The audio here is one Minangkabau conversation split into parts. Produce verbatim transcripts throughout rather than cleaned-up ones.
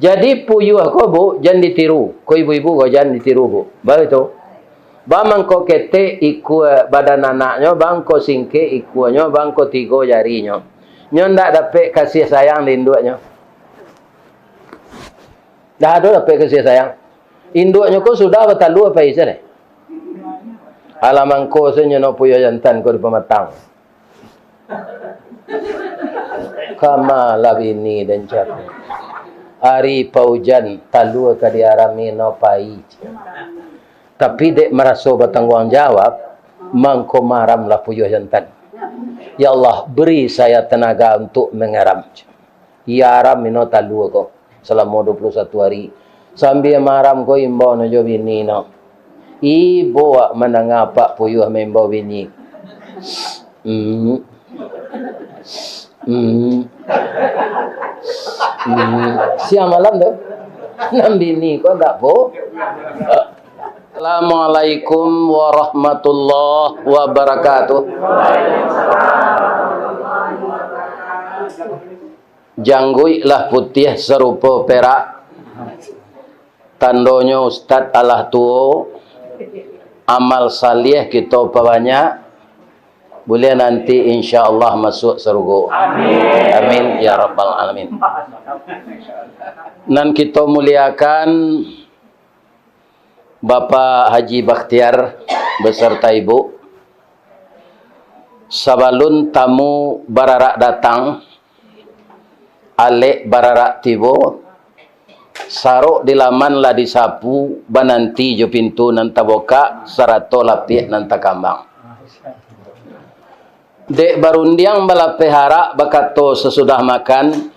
Jadi puyuah ko, Bu, jan ditiru. Ko ibu-ibu ko jan ditiru, Bu. Baitu. Bamangko ketek ikua badan anaknyo, bangko singkek ikuanyo, bangko tigo jarinyo. Nyo ndak dapek kasih sayang di induaknyo. Ndak ado dapek kasih sayang. Induaknyo ko sudah batalua pai se deh. Alah mangko se nyo no puyuah jantan ko di pamatang. Kama lah bini den cako. Ari paujan talua ka diarami no pai. Tapi dek maraso batangguang jawab, mangko maramlah puyuah jantan. Ya Allah, beri saya tenaga untuk mengaram. Iyo aram ino talua ko salamo dua puluh satu ari. Sambia maram ko imbau no jo bini no. Ibo wak mandanga apak puyuah maimbau bini. Hmm. Hmm. Hmm. Siang malam tu. Nan bini ko ndak po. Assalamualaikum warahmatullahi wabarakatuh. Jangguik lah putiah sarupo perak, tandonyo ustad alah tuo, amal saliah kito pabanyak, buliah nanti insya Allah masuak sarugo. Amin. Amin ya rabbal alamin. Nan kito muliakan, Bapak Haji Bakhtiar beserta Ibu, sabalun tamu bararak datang, alek bararak tibo, sarok di laman lah disapu, bananti jo pintu nan tabukak, sarato lapiak nan takambang. Dek barundiang balapeh arak, bakato sasudah makan,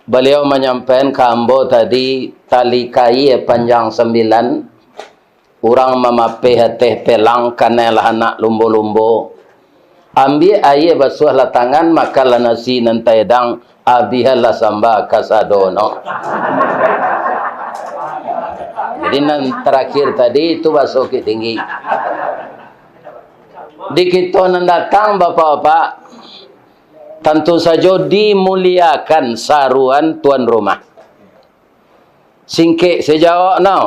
baliau manyampaian ka ambo tadi, tali kaia panjang sambilan, urang mamapeh ateh pelang, kanai lah anak lumbo-lumbo. Ambiak aia basuahlah tangan, makanlah nasi nan taedang, abihanlah samba kasadonyo. Jadi nan tarakhir tadi itu baso Bukittinggi. Di kito nan datang, bapak-bapak, tantu sajo dimuliakan saruan tuan rumah. Singkek sajo awak no.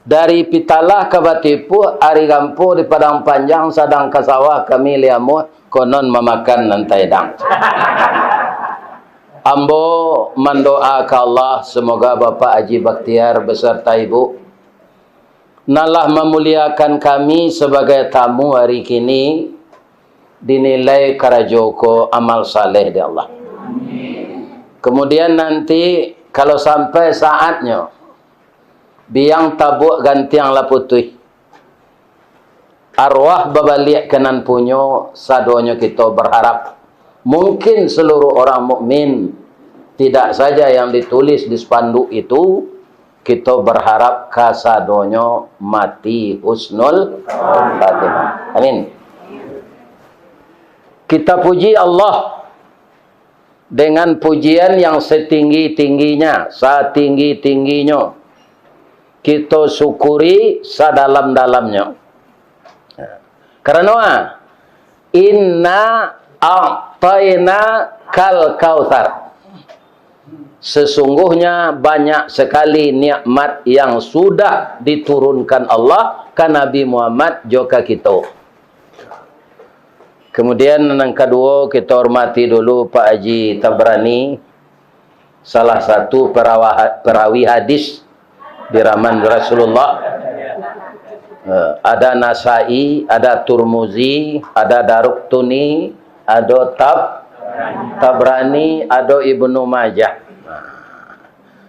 Dari Pitalah ka Batipuah, ari rampo di Padang Panjang, sadang ka sawah kami liamuah, konon mamakan nan taedang. Ambo mandoa ka Allah, semoga Bapak Haji Bakhtiar beserta Ibu nan lah mamuliakan kami sabagai tamu ari kini, dinilai karajo ko amal saleh di Allah. Kemudian nanti, kalau sampai saatnyo, biang tabuak gantiang lah putuih, arwah babaliak ka nan punyo, sadonyo kito berharap, mungkin seluruh orang mukmin, tidak saja yang ditulis di spanduk itu, kito berharap kasadonyo mati husnul khatimah. Amin. Kita puji Allah dengan pujian yang setinggi-tingginya, satinggi-tingginyo. Kito syukuri sadalam-dalamnyo. Karano, ah, "Inna a'taina kal kautsar." Sesungguhnya banyak sekali nikmat yang sudah diturunkan Allah ka Nabi Muhammad jo ka kito. Kemudian nan kaduo, kita hormati dulu Pak Haji Tabrani, salah satu perawa-, perawi hadis di zaman Rasulullah. Eh, ada Nasai, ada Turmuzi, ada Daruqtuni, ado Tab-, Tabrani, ado Ibnu Majah.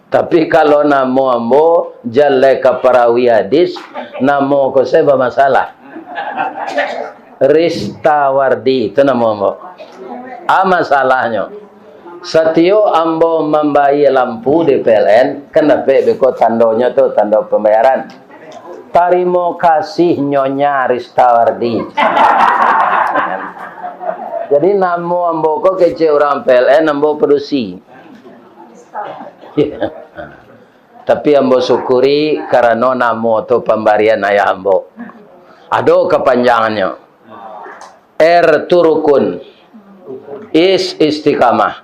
Tapi kalau namo ambo, jaleh ka parawi hadis, namo ko se bamasalah. Ristawardi, itu namo ambo. A masalahnyo, satiok ambo mambayia lampu di P L N, kan dapek beko tandonyo tu, tando pambayaran. "Tarimo kasih Nyonya Ristawardi." Jadi namo ambo ko kecek urang P L N, ambo padusi. Tapi ambo syukuri karano namo tu pambarian ayah ambo. Ado kapanjangannyo. R tu rukun. Is istiqamah.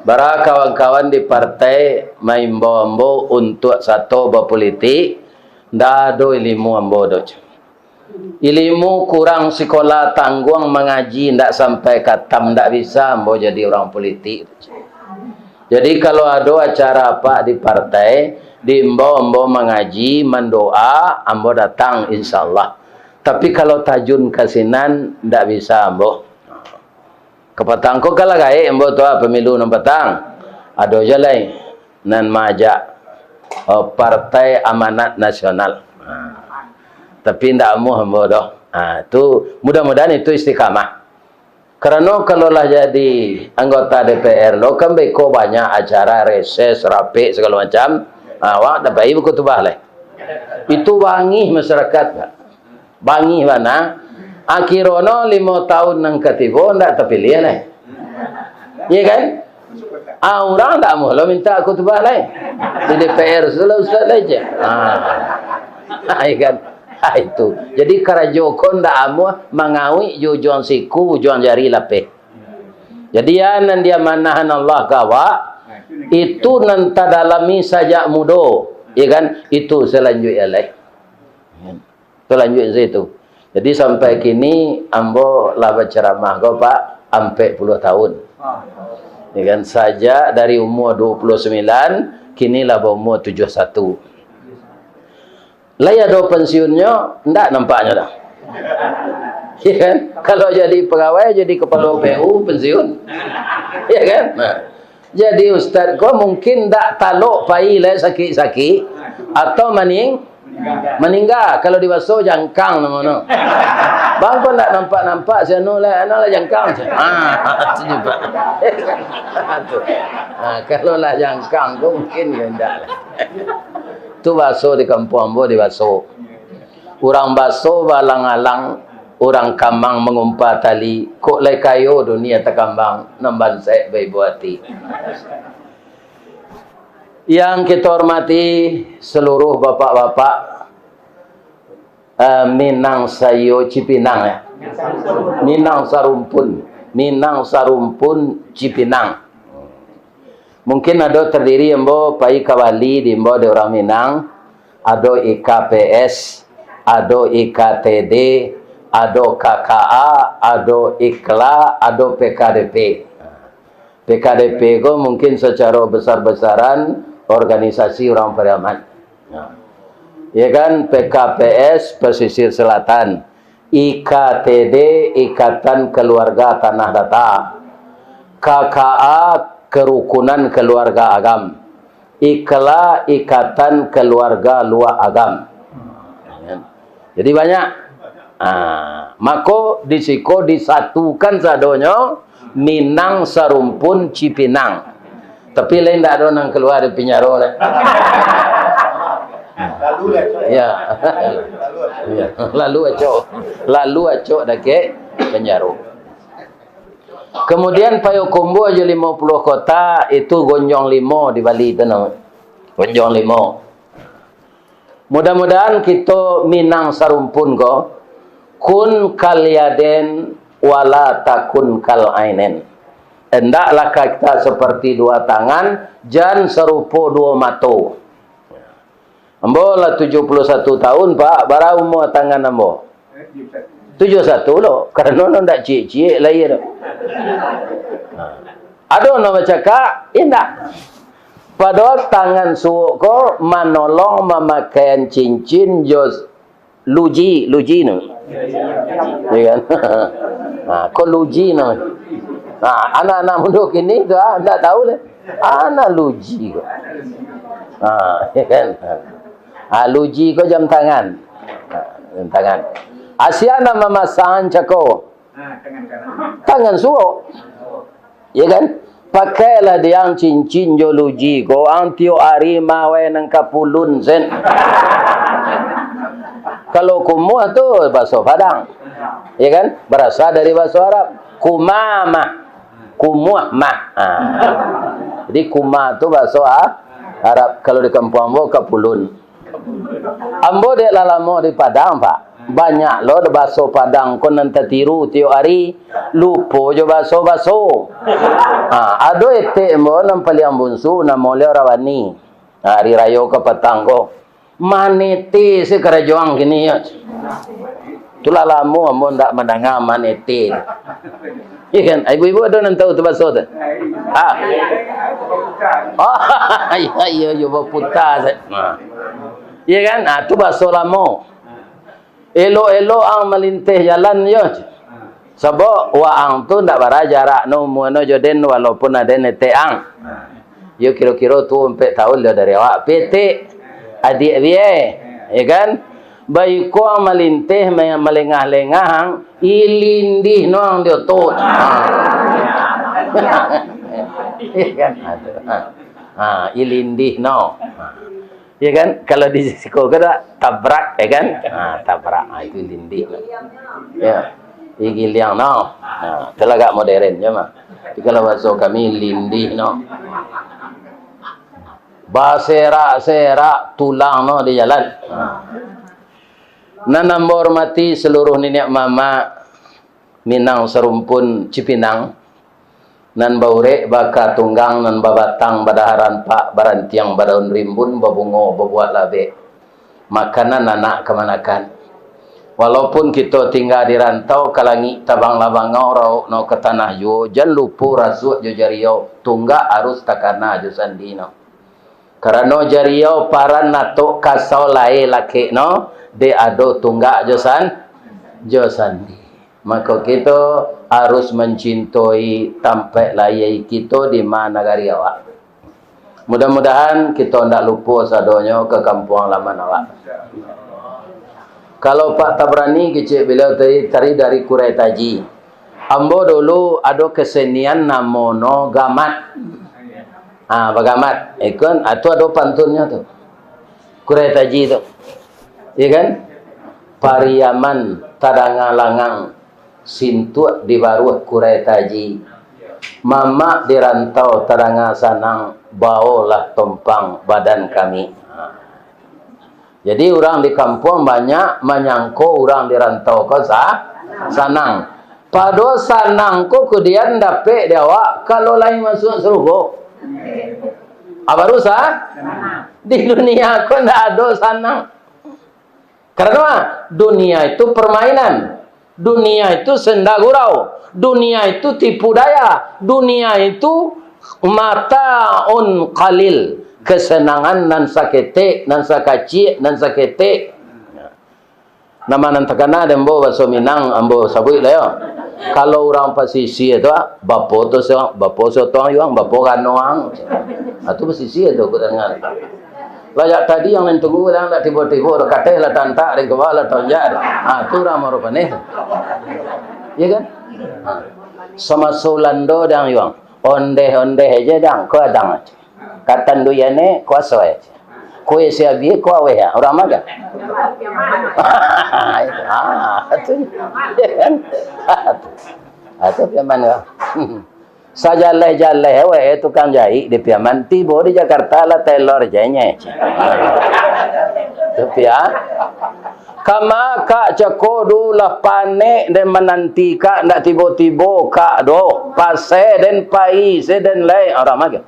Bara kawan-kawan di partai maimbau ambo untuak sato bapolitik, ndak ado ilimu ambo doh. Ilimu kurang sikola tangguang mangaji ndak sampai katam, ndak bisa ambo jadi urang politik. Jadi kalau ado acara apak di partai, diimbau ambo mangaji, mandoa, ambo datang insyaallah. Tapi kalau tajun ka sinan, ndak bisa ambo. Kapatang ko kalah gaek ambo tu ah, pamilu nan patang. Ado juo lai nan maajak, eh, Partai Amanat Nasional. Ha. Tapi indak amuah ambo doh. Ha, tu mudah-mudahan itu istiqamah. Karano kalau lah jadi anggota D P R lo, kan beko banyak acara reses, rapek, sagalo macam. Ha, awak ndak pai bakutubah lai. Itu bangih masyarakat, Pak. Bangih bana. Akhirono limo tahun nan ka tibo ndak tapiliah lai. Iya kan? Ah, urang ndak amuah lo minta khutbah lai. Di D P R sudah ustaz lai je. Ah. Iya kan? Ah, itu. Jadi karajo ko ndak amuah mangawik jo ujuang siku, ujuang jari lapeh. Jadi ya nan diamanahan Allah ka awak, itu nan tadalami sajak mudo, ya kan? Itu salanjuik lai. Talanjuik sajo tu. Jadi sampai kini ambo lah bacaramah ko, Pak, ampek puluah tahun. Ya kan, sajak dari umur dua puluh sembilan, kini lah baumur tujuah satu. Lai ado pensiunnyo? Ndak nampaknyo doh. Ya kan? Kalau jadi pegawai, jadi kepala P U, pensiun. Ya kan? Nah. Jadi ustaz ko mungkin ndak talok pai lai sakik-sakik, atau maning-, maningga. Kalau di baso jangkang namono. Bang ko ndak nampak-nampak si anu lai, anu lah jangkang. Ah, tu juga. Tu. Ah, kalau lah jangkang ko mungkin yo ndak lah. Tu baso di kampuang ambo di baso. Urang baso baalang-alang, urang kamang mangumpa tali, kok lai kayo dunia takambang, nan bansaik baibo ati. Yang kita hormati seluruh bapak-bapak, eh, Minang saiyo Cipinang, ya. Minang Sarumpun, Minang Sarumpun Cipinang. Mungkin ado terdiri ambo pai ka Bali diimbau dek urang Minang, ado I K P S, ado I K T D, ado K K A, ado Ikla, ado P K D P. P K D P ko mungkin secara besar-besaran organisasi urang Pariaman. Ya kan, P K P S Pesisir Selatan, I K T D, Ikatan Keluarga Tanah Datar, K K A, Kerukunan Keluarga Agam, Ikla, Ikatan Keluarga Luak Agam. Jadi banyak. Ah, mako di siko disatukan sadonyo Minang Sarumpun Cipinang. Tapi lain ndak ado nan kalua dari pinjaro lai. Ya. Ya. Lalu acok. Lalu acok dakek pinjaro. Kemudian Payokumbuah jo limo puluah kota itu gonjong limo di Bali tu namo. Gonjong limo. Mudah-mudahan kito Minang Sarumpun ko, kun kal yaden wala takun kal ainen. Hendaklah kita seperti dua tangan, jan sarupo duo mato. Ambo lah tujuah puluah satu tahun, Pak. Bara umua tangan ambo? Tujuah satu lo, karano no ndak ciek-ciek lai tu. Ha. Ado no bacakak, indak. Padahal tangan suok ko manolong mamakaian cincin jo luji, luji no. Ya kan? Ha, ko luji no. Ha, anak-anak mudo kini tu, ah, ndak tahu deh. Ana luji ko. Ha, ya kan? Ha, luji ko jam tangan. Ha, jam tangan. Asia nan mamasang cako. Tangan suok. Ya kan? Pakailah diang cincin jo luji ko, ang tiok ari mawai nan kapulun sen. Kalau kumuah tu baso Padang. Ya kan? Barasa dari baso Arab. Kumamah. Kumuah mah. Ha. Jadi kuma tu baso A-, Arab. Kalau di kampuang ambo kapulun. Ambo dek lah lamo di Padang, Pak. Banyak lo baso Padang ko nan tatiru tiok ari, lupo jo baso-baso. Ha, ado etek ambo nan paliang bunsu, namo liau Rawani. Ha, ari rayo kapatang ko. Manete se karajoan kini yo. Itulah lamo ambo ndak mandanga manete. Iya kan? Ibu-ibu ado nan tahu tu baso tu? Ha. Oh, iya, iya, iya, baputa se. Ha. Iya kan? Ha, tu baso lamo. Elok-elok ang malinteh jalan yo. Sabab waang tu ndak bara jarak no umua no jo den, walaupun aden etek ang. Yo kiro-kiro tu ampek taun lah dari awak. Petek, adiak biai, ya kan? Baiko ang malinteh, ma-, malengah-lengah ang, ilindih no ang di otot. Ha. Ya kan? Aduh. Ha. Ha, ilindih no. Ha. Ya kan? Kalau di siko ko dak, tabrak, ya kan? Ha, tabrak. Ha, itu lindih. Ya. Di giliang no. Ha, itulah agak modern je mah. Tapi kalau baso kami, lindih no. Baserak-serak tulang no di jalan. Ha. Nan ambo hormati seluruh niniak mamak, Minang sarumpun Cipinang, nan baurek baka tunggang, nan babatang badaharan pak, barantiang badaun rimbun, babungo babuah labek, makanan anak kamanakan. Walaupun kito tingga di rantau, ka langik tabang lah bangau, raup no ka tanah juo, jan lupo rasuak jo jariau, tunggak arus takana jo sandi no. Karano jariau paran atok kasau lai lakek no, dek ado tunggak jo san-, jo sandi. Mako kito harus mancintoi tampek lahia kito di ma nagari awak. Mudah-mudahan kito ndak lupo sadonyo ka kampuang halaman awak. Kalau Pak Tabrani kecek beliau tadi, tadi dari Kurai Taji. Ambo dulu ado kesenian namono gamat. Ah, bagamat. Ikon, ah, tu ado pantunnyo tu. Kurai Taji tu. Iya kan? Pariaman tadanga langang, sintuak di baruah Kurai Taji. Mamak di rantau tadanga sanang, baolah tompang badan kami. Ha. Jadi, urang di kampuang banyak manyangko urang di rantau ko sa-, sanang. Pado sanang ko kudian dapek di awak, kalau lai masuak sarugo. Ah, baru sa-, di dunia ko ndak ado sanang. Karano dunia itu permainan. Dunia itu senda gurau. Dunia itu tipu daya. Dunia itu mataun qalil. Kesenangan nan saketek, nan sakaciak, nan saketek. Nama nan takana dek ambo baso Minang, ambo sabuik lah yo. Kalau urang pasisia tu, ah, bapo tu so, bapo sotoang yuang, bapo ganoang. Ah, tu pasisia tu, aku danga. Lah jak tadi yang nan tunggu, lah, lah tibo-tibo, lah kateh, lah tantak, lah kebal, lah tonjak. Ah, tu urang Marupaneh tu. Iya kan? Ah. Samaso Ulando dang yuang. Ondeh-ondeh aja dang, ko adang aja. Katanduian e kuaso e. Kue siabi ko aweh ya, urang maga. Ah, tu. Ya kan? Ah, tu Piaman ko. Sajaleh-jaleh we tukang jahik di Piaman, tibo di Jakarta lah tailor je nye. Tu Pia. Kama kak cako du lah panek den mananti kak ndak tibo-tibo kak doh. Pasai den pai se den lai. Urang maga.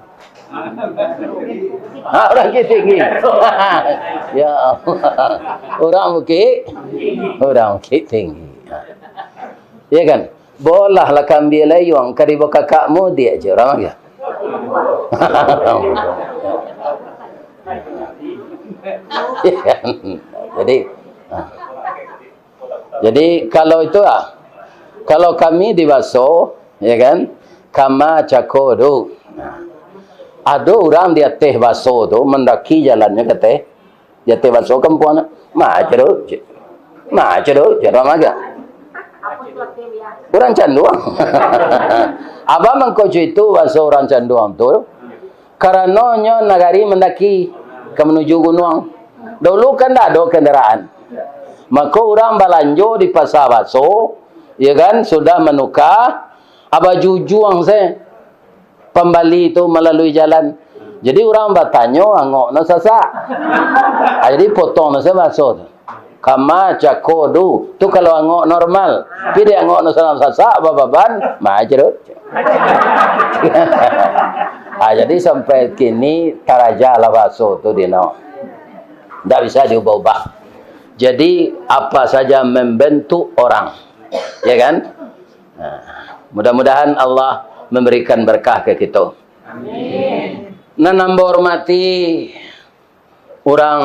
Ha, urang Bukittinggi. Ya Allah. Urang Bukit, urang Bukittinggi. Ha. Ya kan? Bolah lah kambia layuang, ka dibawa kakak mudiak je urang aja. Ya kan? Jadi, ha. Jadi, kalau itu, ah, kalau kami di Baso, ya kan, kama cako du. Nah, ado urang di ateh Baso tu, mandaki jalannyo ka ateh, di ateh Baso kampuang, ma cako du, ma cako du, cako maga. Urang Canduang. Abah mangko itu Baso urang Canduang tu, Karano nyo nagari mandaki ka manuju gunuang. Dulu kan ndak ado kandaraan. Mako urang balanjo di Pasa Baso, ya kan, sudah manuka, bajujuang se pambali tu malalui jalan. Jadi urang batanyo angok no sasak. Ah, jadi potong no se baso tu. Kama cako du. Tu kalau angok normal. Tapi di angok no sanak sasak, bababan, majerut. Ah, jadi sampai kini taraja lah bahaso tu, Dino. Ndak bisa diubah-ubah. Jadi, apa saja membentuk orang. Ya kan? Nah, mudah-mudahan Allah memberikan berkah ke kita. Amin. Nan ambo hormati, urang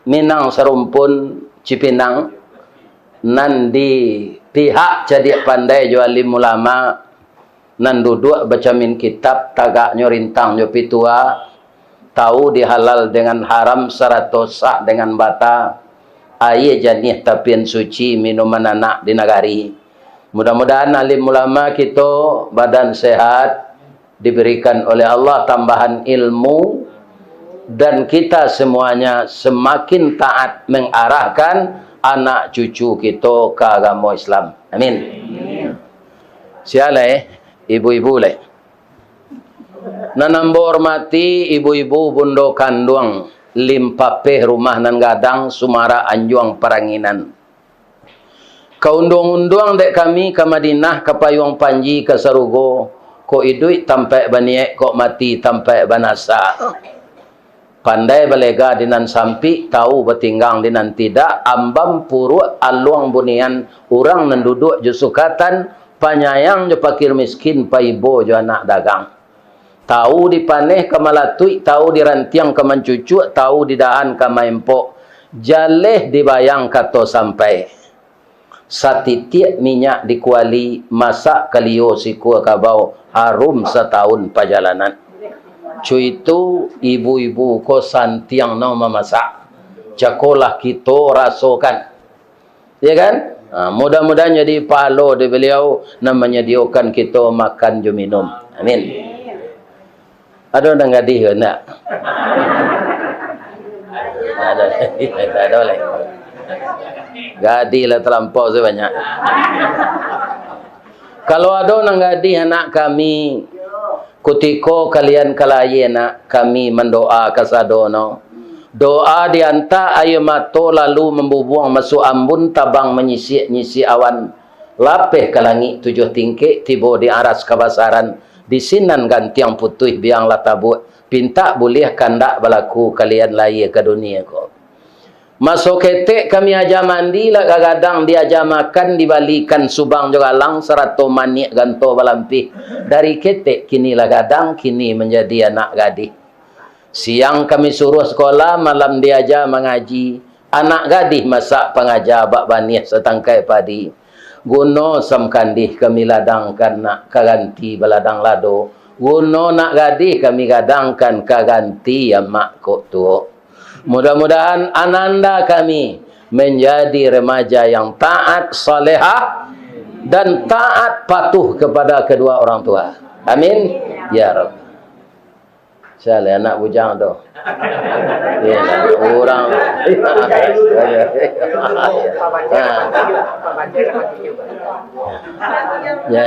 Minang Sarumpun Cipinang, nan di pihak cadiak pandai jo alim ulama, nan duduak bacamin kitab, tagaknyo rintang jo pitua, tahu di halal dengan haram sarato sah dengan bata, aia janiah tapian suci minuman anak di nagari. Mudah-mudahan alim ulama kito badan sehat, diberikan oleh Allah tambahan ilmu, dan kita semuanya semakin taat mengarahkan anak cucu kito ka agamo Islam. Amin. Sia lai, ibu-ibu lai. Nan ambo hormati ibu-ibu bundo kanduang, Limpapeh rumah nan gadang, Sumarak anjuang paranginan. Ka unduang-unduang dek kami ka Madinah, ka payuang panji ka sarugo, kok iduik tampaik baniaik, kok mati tampaik banasa. Pandai balega di nan sampik, tahu batinggang di nan tidak, ambam puruak aluang bunian, urang nan duduak jo sukatan, panyayang jo pakir miskin, paibo jo anak dagang. Tahu di paneh ka malatuik, tahu di rantiang ka mancucuak, tahu di dahan ka maempok. Jaleh dibayang kato sampai. Satitiak minyak di kuali, masak kalio sikua kabau, harum satahun pajalanan. Cuitu ibu-ibu ko santiang no mamasak. Jakolah kito rasokan. Ya kan? Ha, mudah-mudahan jadi pahalo di beliau nan manyadiokan kito makan jo minum. Amin. Ado nan gadih ko ndak? Ado, ado lai. Gadih lah talampau sabanyak. Kalau ado nan gadih anak kami, kutiko kalian ka lahia nak, kami mandoa kasadono. Doa diantak aia mato lalu mambubuang masuak ambun, tabang manyisiak-nyisiak awan. Lapeh ka langik tujuah tingkek, tibo di aras kabasaran, di sinan gantiang putuih biang lah tabuak, pintak buliah kandak balaku kalian lahia ka dunia ko. Maso ketek kami aja mandi, lah gadang diaja makan, dibalikan subang jo galang, sarato maniak ganto balampih. Dari ketek kini lah gadang, kini manjadi anak gadih. Siang kami suruah sakolah, malam diaja mangaji. Anak gadih masak pangaja, bak baniah satangkai padi. Guno sam kandih kami ladangkan nak, ka ganti baladang lado. Guno nak gadih kami gadangkan, ka ganti amak kok tuo. Mudah-mudahan ananda kami menjadi remaja yang taat, salehah, dan taat patuh kepada kedua orang tua. Amin. Ya Rabb. Sia lai anak bujang tu. Ya, urang. Ha. Ya.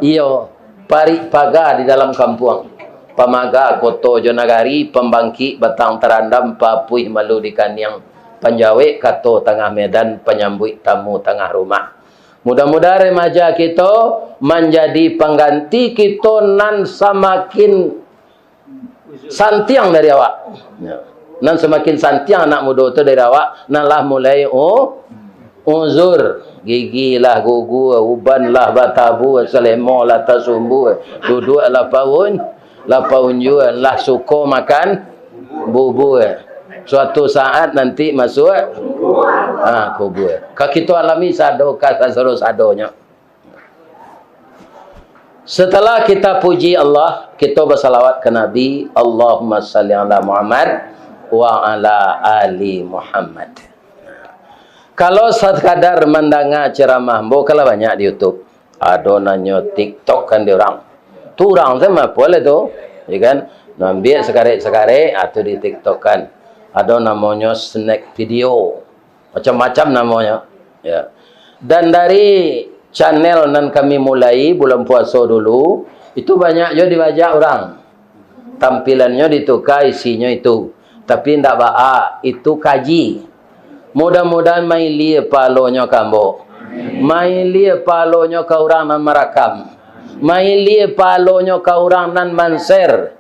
Iyo. Parik paga di dalam kampuang, pamaga koto jo nagari, pambangkik batang tarandam, papuih malu di kaniang, panjawek kato tangah medan, panyambuik tamu tangah rumah. Mudah-mudahan remaja kito manjadi pangganti kito nan samakin santiang dari awak. Ya. Nan samakin santiang anak mudo tu dari awak, nan lah mulai u-, uzur. Gigi lah gugua, uban lah batabua, salemo lah tasumbua, duduak lah paun, lah paunjuan, lah suko makan bubua. Suatu saat nanti masuak, ha, kubua. Ka kito alami sado, ka sado-sadonyo. Setelah kita puji Allah, kita bersalawat ke Nabi, Allahumma salli ala Muhammad wa ala ali Muhammad. Kalau sekadar mandanga ceramah, ambo kalah banyak di YouTube. Ado nanyo TikTok kan di urang. Tu urang sama apo lah tu, ya kan? Nambiak sekarek-sekarek, ah, tu di TikTok kan. Ado namonyo snack video. Macam-macam namonyo. Ya. Dan dari channel nan kami mulai bulan puaso dulu, itu banyak jo dibajak urang. Tampilannyo ditukar, isinyo itu. Tapi ndak baa, itu kaji. Mudah-mudahan mailie pahalonyo ka ambo. Mailie pahalonyo ka urang nan marakam. Mailie pahalonyo ka urang nan manser.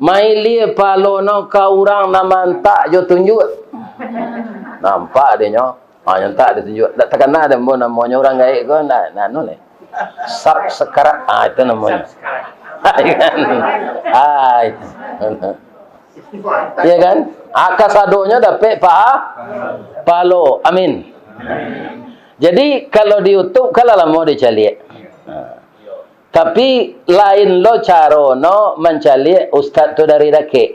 Mailie pahalonyo ka urang nan mantak jo tunjuak. Nampak dek nyo. Ha, nyo tak ditunjuak. Ndak takana dek ambo namonyo urang gaek ko, ndak, ndak anu lai. Sab sekarat. Ah, itu namonyo. Ah, itu. Iya kan? Ah, kasadonyo dapek pa-, pahalo. Amin. Jadi, kalau di YouTube, kan lah lamo dicaliak. Ha. Tapi, lain lo caro no mancaliak ustaz tu dari dakek.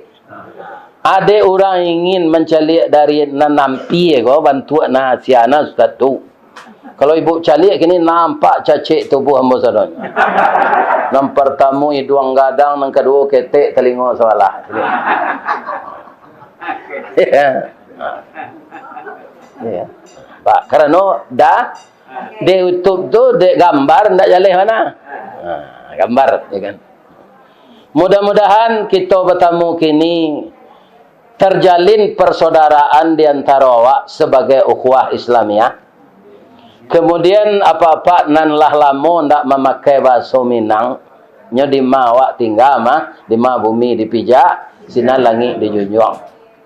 Adek urang ingin mancaliak dari nan ampia ko, bantuak nan asia nan ustaz tu. Kalau ibuk caliak kini, nampak cacek tubuah ambo sadonyo. Nan partamo iduang gadang, nan kaduo ketek talingo sabalah. Iya. Iya. Pak, karano dah di YouTube tu, dek gambar ndak jaleh mana. Ha, gambar, ya kan. Mudah-mudahan kito batamu kini terjalin persaudaraan di antaro awak sabagai ukhuwah Islamiah. Kemudian, apak-apak nan lah lamo ndak mamakai bahaso Minang, nyo di ma awak tingga mah, di ma bumi dipijak, sinan langik dijunjuang.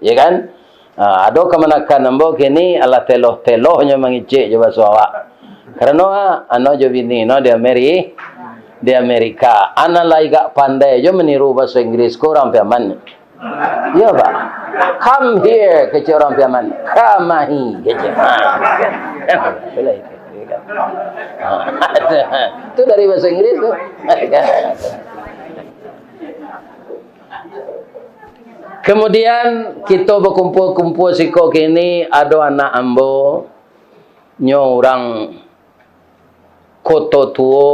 Ya kan? Ha, ado kamanakan ambo kini alah teloh-telohnyo mangecek jo baso awak. Karano, ha, ano jo bini no di Ameri-, di Amerika. Ana lai gak pandai jo maniru baso Inggris ko urang Piaman. Iyo, Pak. "Come here," kecek urang Piaman. "Kamahi," kecek. Ha. Boleh, ya kan? Ha. Itu dari baso Inggris tu. Kemudian, kito bakumpua-kumpua siko kini, ado anak ambo, nyo urang Koto Tuo,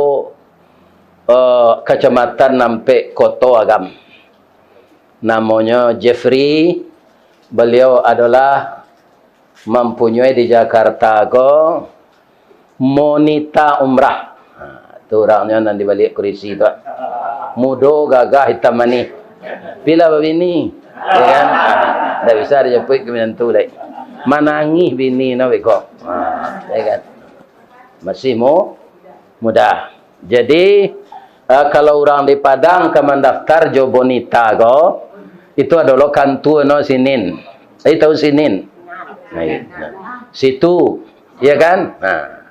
eh, Kacamatan Ampek, Koto Agam. Namonyo Jeffrey, baliau adolah mampunyoi di Jakarta ko monita umrah. Ha, tu urangnyo nan di baliak kurisi tu. Mudo, gagah, itam manih. Tapi lah babini, ya kan? Ha, ndak bisa dijapuik ka minantu lai. Manangih bini no beko. Ha, ya kan? Masih mu-, muda. Jadi, eh, kalau urang di Padang ka mandaftar jo bonita ko, itu adalah kantua no sinin. Eh, tahu sinin? Nah, iya. Nah, situ, ya kan? Nah.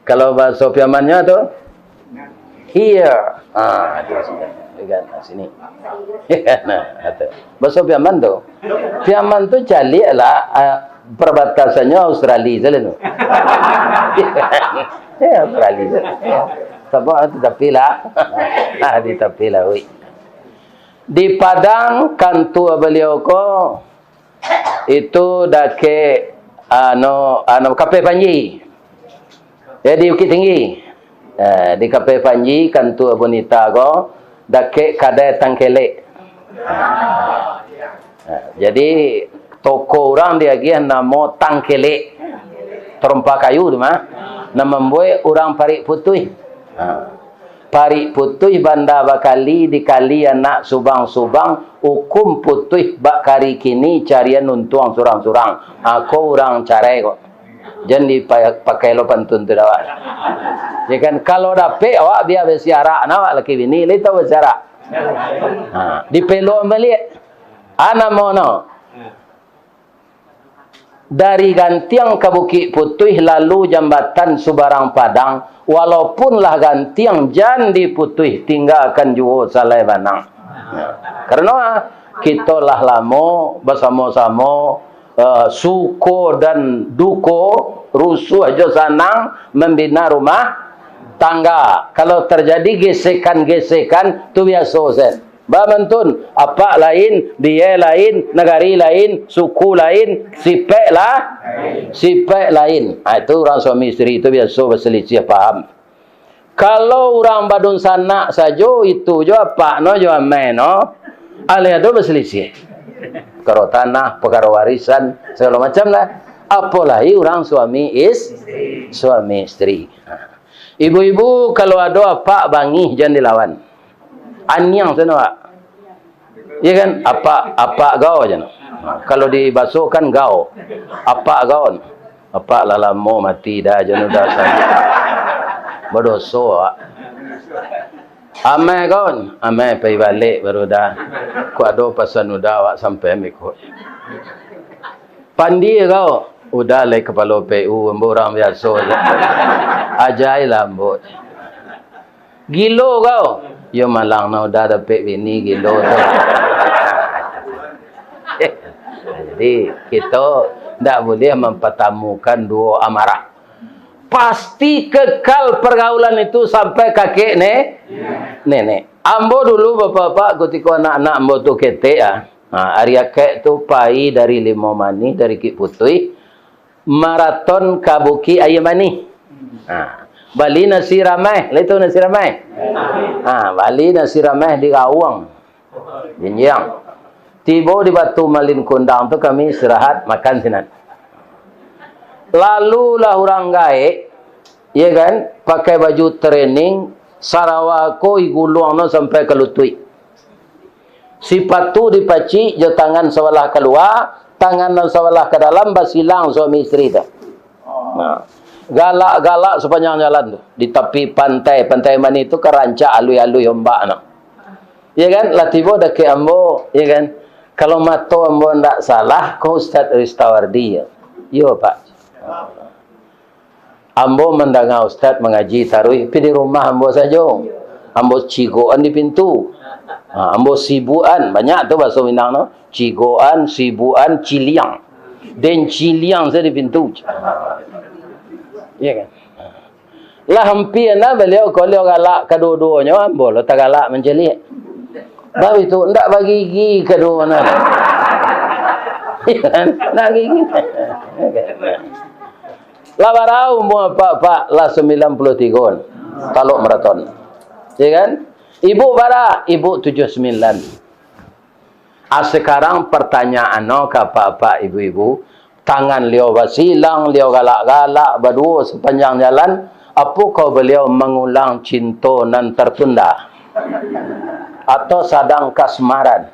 Kalau bahaso Piamannyo tu, here. Ah, tu sini. Ya kan? Nah, sini. Nah, tu. Bahaso Piaman tu. Piaman tu caliak lah, ah, perbatasannyo Australia sajo tu. Ya, Australia sajo. Sabab di tapi lah. Ah, di tapi lah, oi. Di Padang, kantua baliau ko, itu dakek, anu, anu, Kapeh Panji. Ya, di Bukittinggi. Eh, di Kapeh Panji, kantua bonita ko, dakek kadai Tangkelek. Ha, jadi, toko urang diagiah namo Tangkelek. Tarompa kayu tu mah. Nan mambuek urang parik putuih. Ha. Parik putuih banda bakali, dikali anak subang-subang, ukum putuih bak kari kini, carian untuang surang-surang. Ha, ko urang carai ko. Jan dipa-, pakai lo pantun tu dek awak. Ya kan, kalau dapek awak bia basiarak, nah, awak laki bini, lai tahu basiarak. Ha, dipelok baliak. Ana mono. Dari Gantiang ka Bukik Putuih, lalu jambatan Subarang Padang, walaupun lah gantiang, jan diputuih, tinggakan juo salai banang. Nah, karano, ah, kito lah lamo basamo-samo, eh, suko dan duko, rusuah jo sanang, mambina rumah tangga. Kalau tarjadi gesekan-gesekan, tu biaso, Sen. Bamantun, apak lain, biai lain, nagari lain, suku lain, sipek lah, sipek lain. Ah, itu urang suami isteri tu biaso basalisiah paham. Kalau urang badunsanak sajo, itu jo apak no, jo amai no, alai ado basalisiah. Pakaro tanah, pakaro warisan, sagalo macam lah. Apolai urang suami is-, suami isteri. Ha. Ibu-ibu, kalau ado apak bangih, jan dilawan. Aniang sajo, Pak. Iya kan? Apak, apak gau aja, no. Ha, kalau di baso kan gau. Apak kawan, apak lah lamo mati dah, jan udah sa-, badoso awak. Amai kawan, amai pai balek baru dah. Kok ado pasan udah awak sampaian beko. Pandi kau, udah lai kapalo P U, ambo urang biaso se. Ajai lah ambo. Gilo kau, yo malang nah udah dapek bini gilo tu. Jadi, kito ndak buliah mampatamukan duo amarah. Pasti kekal pergaulan itu sampai kakek ne-, nenek. Ambo dulu, bapak-bapak, kutiko anak-anak ambo tu ketek, ah. Ha, ari akek tu pai dari Limau Manih, dari Kik Putuih, maraton ka Bukik Aia Manih. Ha, bali nasi rameh, lah itu nasi rameh. Ha, bali nasi rameh di Gawang. Jinjiang. Tibo di Batu Malin Kundang tu kami istirahat makan sinan. Lalu lah urang gaek, ya kan, pakai baju training, sarawa ko iguluang no sampai ka lutuik. Sipatu dipacik jo tangan sabalah kalua, tangan nan sabalah ka dalam basilang suami isteri tu. Nah, galak-galak sapanjang jalan tu. Di tapi pantai, Pantai Manih tu kan rancak aluih-aluih ombak tu. Ya kan? Lah tibo dakek ambo, ya kan? Kalau mato ambo ndak salah, ko Ustaz Ristawardi, ya? Yo, Pak. Ambo mandanga Ustaz mangaji taruih, tapi di rumah ambo sajo. Ambo cigokan di pintu. Ha, ambo sibukan, banyak tu bahaso Minang tu. Cigokan, sibukan, ciliang. Den ciliang sajo di pintu. Ya kan? Lah ampia nah baliau, kalau galak kaduo-duonyo, ambo lo tagalak mancaliak. Tapi tu ndak bagigi kaduo nah. Ya kan? Ndak gigi. Lah bara umua apak-apak? Lah sambilan puluah tigo. Talok maraton. Ya kan? Ibu bara? Ibu tujuah sambilan. Ah, sekarang pertanyaan no ka apak-apak ibu-ibu, tangan liau basilang, liau galak-galak, baduo sapanjang jalan, apokah baliau mangulang cinto nan tertunda? Atau sadang kasmaran?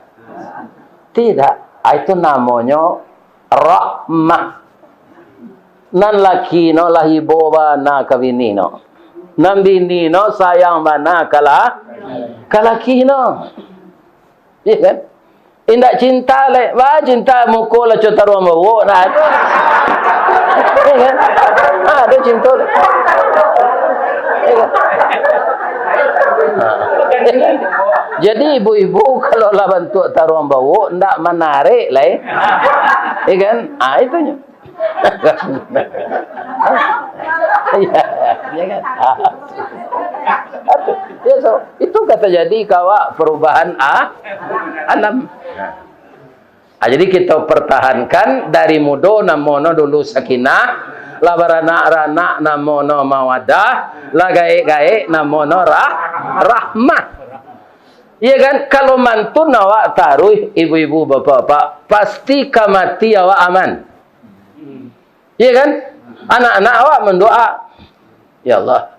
Tidak. Ah, itu namonyo rahmah. Nan laki no lah ibo bana ka bini no. Nan bini no sayang bana ka la-, ka laki no. Iya kan? Indak cinta lai. Wah, cinta muko lah co taruang bawok, nah, ado. Iya kan? Ah, ado cinto lai. Iya kan? Ah. Jadi ibu-ibu kalau lah bantuak taruang bawok, ndak manarik lai. Iya kan? Ah, itunyo. Iya, iya kan? Ah. Atu, ya, so, itu ka tajadi ka awak perubahan a-, alam. Ah, jadi kita pertahankan dari mudo namono dulu sakinah, lah baranak-ranak namono mawadah, lah gaek-gaek namono rah-, rahmah. Iya kan? Kalau mantun awak taruih, ibu-ibu, bapak-bapak, pasti ka mati awak aman. Iya kan? Anak-anak awak mandoa, "Ya Allah,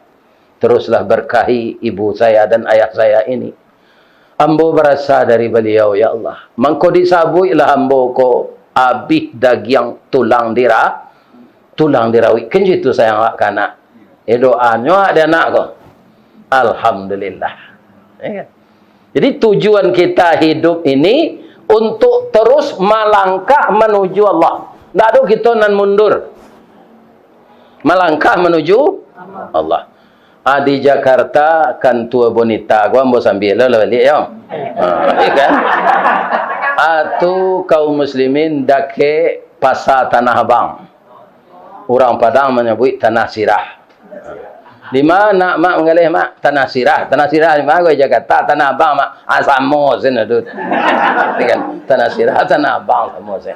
teruslah berkahi ibu saya dan ayah saya ini. Ambo barasa dari baliau, ya Allah. Mangko disabuiklah ambo ko abih dagiang tulang dira-, tulang dirawik." Kan itu sayang awak ka anak. Eh, doanyo awak di anak ko. Alhamdulillah. Ya kan? Jadi, tujuan kita hidup ini untuk terus malangkah manuju Allah. Ndak ado kito nan mundur. Malangkah manuju Allah. Ah, di Jakarta, kan tua Bonita, ko ambo sambil lo lah baliak, yo. Ha, iya kan? Atu kaum muslimin dakek Pasar Tanah Abang. Urang Padang manyabuik Tanah Sirah. Di ma nak, Mak, manggaleh, Mak? Tanah Sirah. Tanah Sirah di ma? Di Jakarta. Tanah Abang, Mak. Ah, samo sen tu. Kan? Tanah Sirah, Tanah Abang samo sen.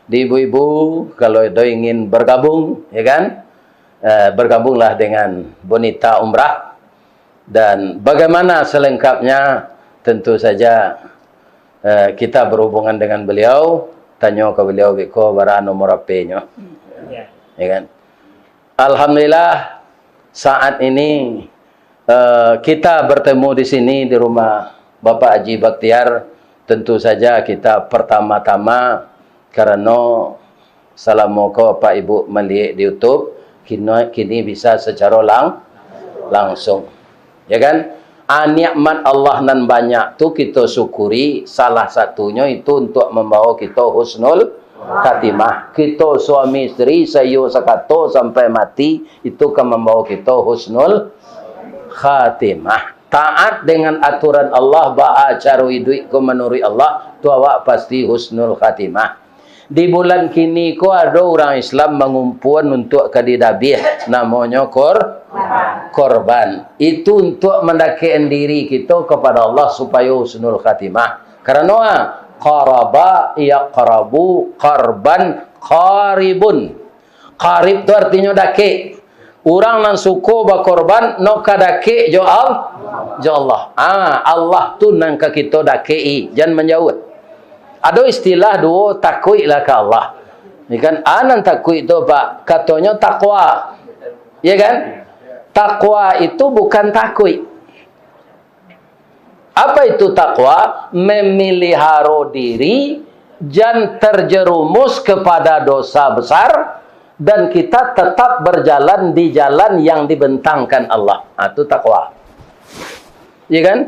Di ibu-ibu, kalau ado ingin bergabung, ya kan? Eh, bergabunglah dengan Bonita Umrah. Dan bagaimana selengkapnya, tentu saja, eh, kita berhubungan dengan beliau, tanyo ka beliau beko bara nomor H P-nyo. Ya. Ya kan? Alhamdulillah, saat ini, eh, kita bertemu di sini di rumah Bapak Haji Bakhtiar. Tentu saja kita pertama-tama karano Salamo ko Apak Ibu maliek di YouTube, kino, kini bisa sacaro lang-, langsung. Ya kan? Ah, nikmat Allah nan banyak tu kito syukuri, salah satunyo itu untuak mambawa kito husnul khatimah. Kito suami isteri saiyo sakato sampai mati, itu ka mambawa kito husnul khatimah. Taat dengan aturan Allah, baa caro iduik ko manuruik Allah, tu awak pasti husnul khatimah. Di bulan kini ko ado urang Islam mangumpuan untuak ka didabiah, namonyo kor-, korban. Itu untuak mandakek-an diri kito kapado Allah supayo husnul khatimah. Karano, ah, qaraba yaqrabu qarban qaribun. Qarib tu artinyo dakek. Urang nan suko bakorban, no ka dakek jo Al-, jo Allah. Ah, Allah tu nan ka kito dakek-i, jan manjauah. Ado istilah duo, takuiklah ka Allah. Ya kan? Ah, nan takuik tu, Pak, katonyo takwa. Ya kan? Takwa itu bukan takuik. Apa itu takwa? Memiliharo diri, jan terjerumus kepada dosa besar, dan kita tetap berjalan di jalan yang dibentangkan Allah. Ah, itu takwa. Iya kan?